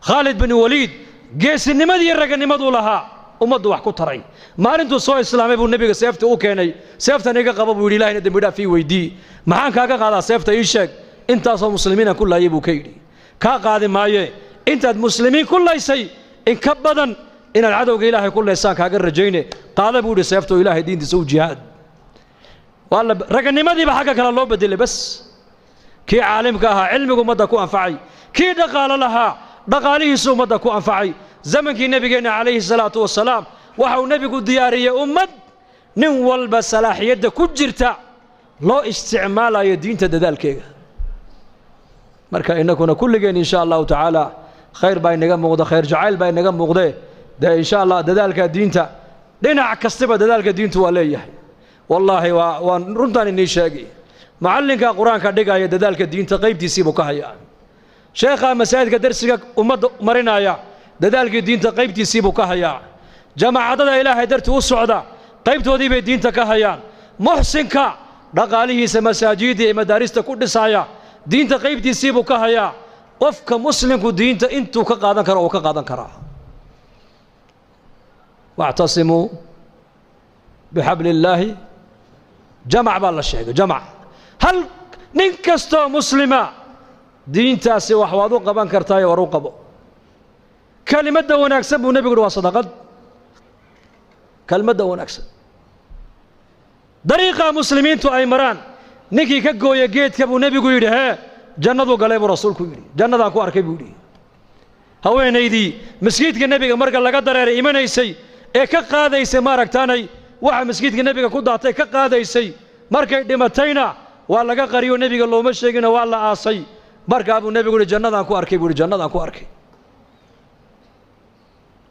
Khaalid bin Waliid geesinimadii raganimaduu lahaa ummaddu wax ku taray. Maalintuu soo islaamay buu nebiga seefta u keenay. Seeftan iga qaba buu yidhi, Ilahayna dembi dhaaf ii weydii. Maxaan kaaga qaadaa seefta, ii sheeg? Intaasoo muslimiinaan ku laayay buu ka yidhi. Kaa qaadi maaye, intaad muslimiin ku laysay in ka badan inaad cadowga Ilaahay ku laysaan kaaga rajayne, qaada buu yidhi seefta oo Ilaahay diintiisa u jihaad. Waa la raganimadiiba xagga kale loo bedelay bas. Kii caalimka ahaa cilmigu ummadda ku anfacay, kii dhaqaalo lahaa dhaqaalihiisu ummadda ku anfacay. Zamankii nebigeenna calayhi salaatu wasalaam waxa uu nebigu diyaariyey ummad nin walba salaaxiyadda ku jirta loo isticmaalayo diinta dadaalkeega. Marka innakuna kulligeen insha Allahu tacaala khayr baa inaga muuqda, khayr jacayl baa inaga muuqdee. Dee insha Allah dadaalka diinta dhinac kastaba dadaalka diintu waa leeyahay. Wallaahi waa waan runtaan inii sheegay, macallinka qur-aanka dhigaya dadaalka diinta qaybtiisiibuu ka hayaa, sheekhaa masaajidka darsiga ummadda marinaya dadaalkii diinta qaybtiisiibuu ka hayaa, jamaacadada Ilaahay dartii u socda qaybtoodii bay diinta ka hayaan, muxsinka dhaqaalihiisa masaajidda iyo madaarista ku dhisaya diinta qaybtiisiibuu ka hayaa. Qofka muslimku diinta intuu ka qaadan karo uu ka qaadan karaa. Wactasimuu bixabli illaahi jamac baa la sheegay, jamac. Hal nin kastoo muslima diintaasi wax waad u qaban kartaayo, war u qabo. Kelimadda wanaagsan buu nebigu uhi waa sadaqad, kelmadda wanaagsan. Dariiqa muslimiintu ay maraan ninkii ka gooya geedka buu nebigu yidhi, hee, jannaduu galay buu rasuulku yidhi, jannadaan ku arkay buu yidhi. Haweenaydii masjidka nebiga marka laga dareeray imanaysay ee ka qaadaysay, maaragtaanay, waxa masjidka nebiga ku daatay ka qaadaysay, markay dhimatayna waa laga qariyo, nebiga looma sheegino, waa la aasay. Markaa buu nebigu yidhi, jannadaan ku arkay buu yidhi, jannadaan ku arkay,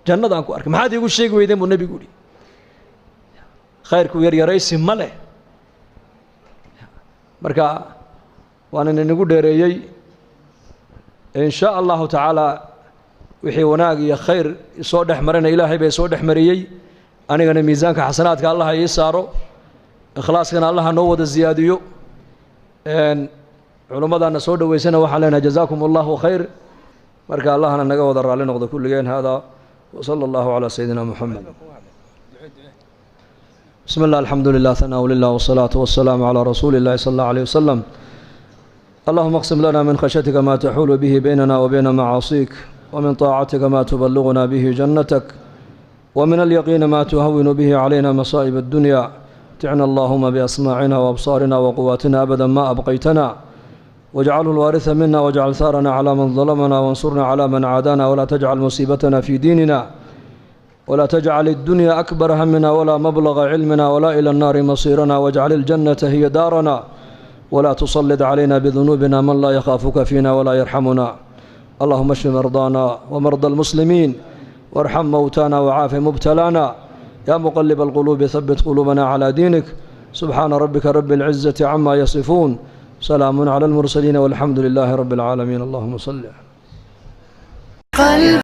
jannadaan ku arkay, maxaad iigu sheegi weydeen buu nebigu yidhi. Khayrku yaryaraysi ma leh. Marka waanan inagu dheereeyey. In shaa Allahu tacaala, wixii wanaag iyo khayr soo dhex marana Ilaahay bay soo dhex mariyey, anigana miisaanka xasanaadka Allaha ii saaro, ikhlaaskana Allaha noo wada siyaadiyo. Culimmadaana soo dhoweysana waxaan leenahay jazaakum Allahu khayr. Marka Allahna naga wada raalli noqdo kulligeen. Hada wsala Allahu calaa sayidina Muxamed. بسم الله، الحمد لله، ثناء لله، والصلاة والسلام على رسول الله صلى الله عليه وسلم. اللهم اقسم لنا من خشيتك ما تحول به بيننا وبين معاصيك، ومن طاعتك ما تبلغنا به جنتك، ومن اليقين ما تهون به علينا مصائب الدنيا. متعنا اللهم بأسماعنا وأبصارنا وقواتنا أبدا ما أبقيتنا، واجعله الوارث منا، واجعل ثارنا على من ظلمنا، وانصرنا على من عادانا، ولا تجعل مصيبتنا في ديننا، ولا تجعل الدنيا أكبر همنا ولا مبلغ علمنا، ولا إلى النار مصيرنا، واجعل الجنة هي دارنا، ولا تسلط علينا بذنوبنا من لا يخافك فينا ولا يرحمنا. اللهم اشف مرضانا ومرضى المسلمين، وارحم موتانا، وعاف مبتلانا. يا مقلب القلوب، ثبت قلوبنا على دينك. سبحان ربك رب العزة عما يصفون، سلام على المرسلين، والحمد لله رب العالمين. اللهم صل قلب.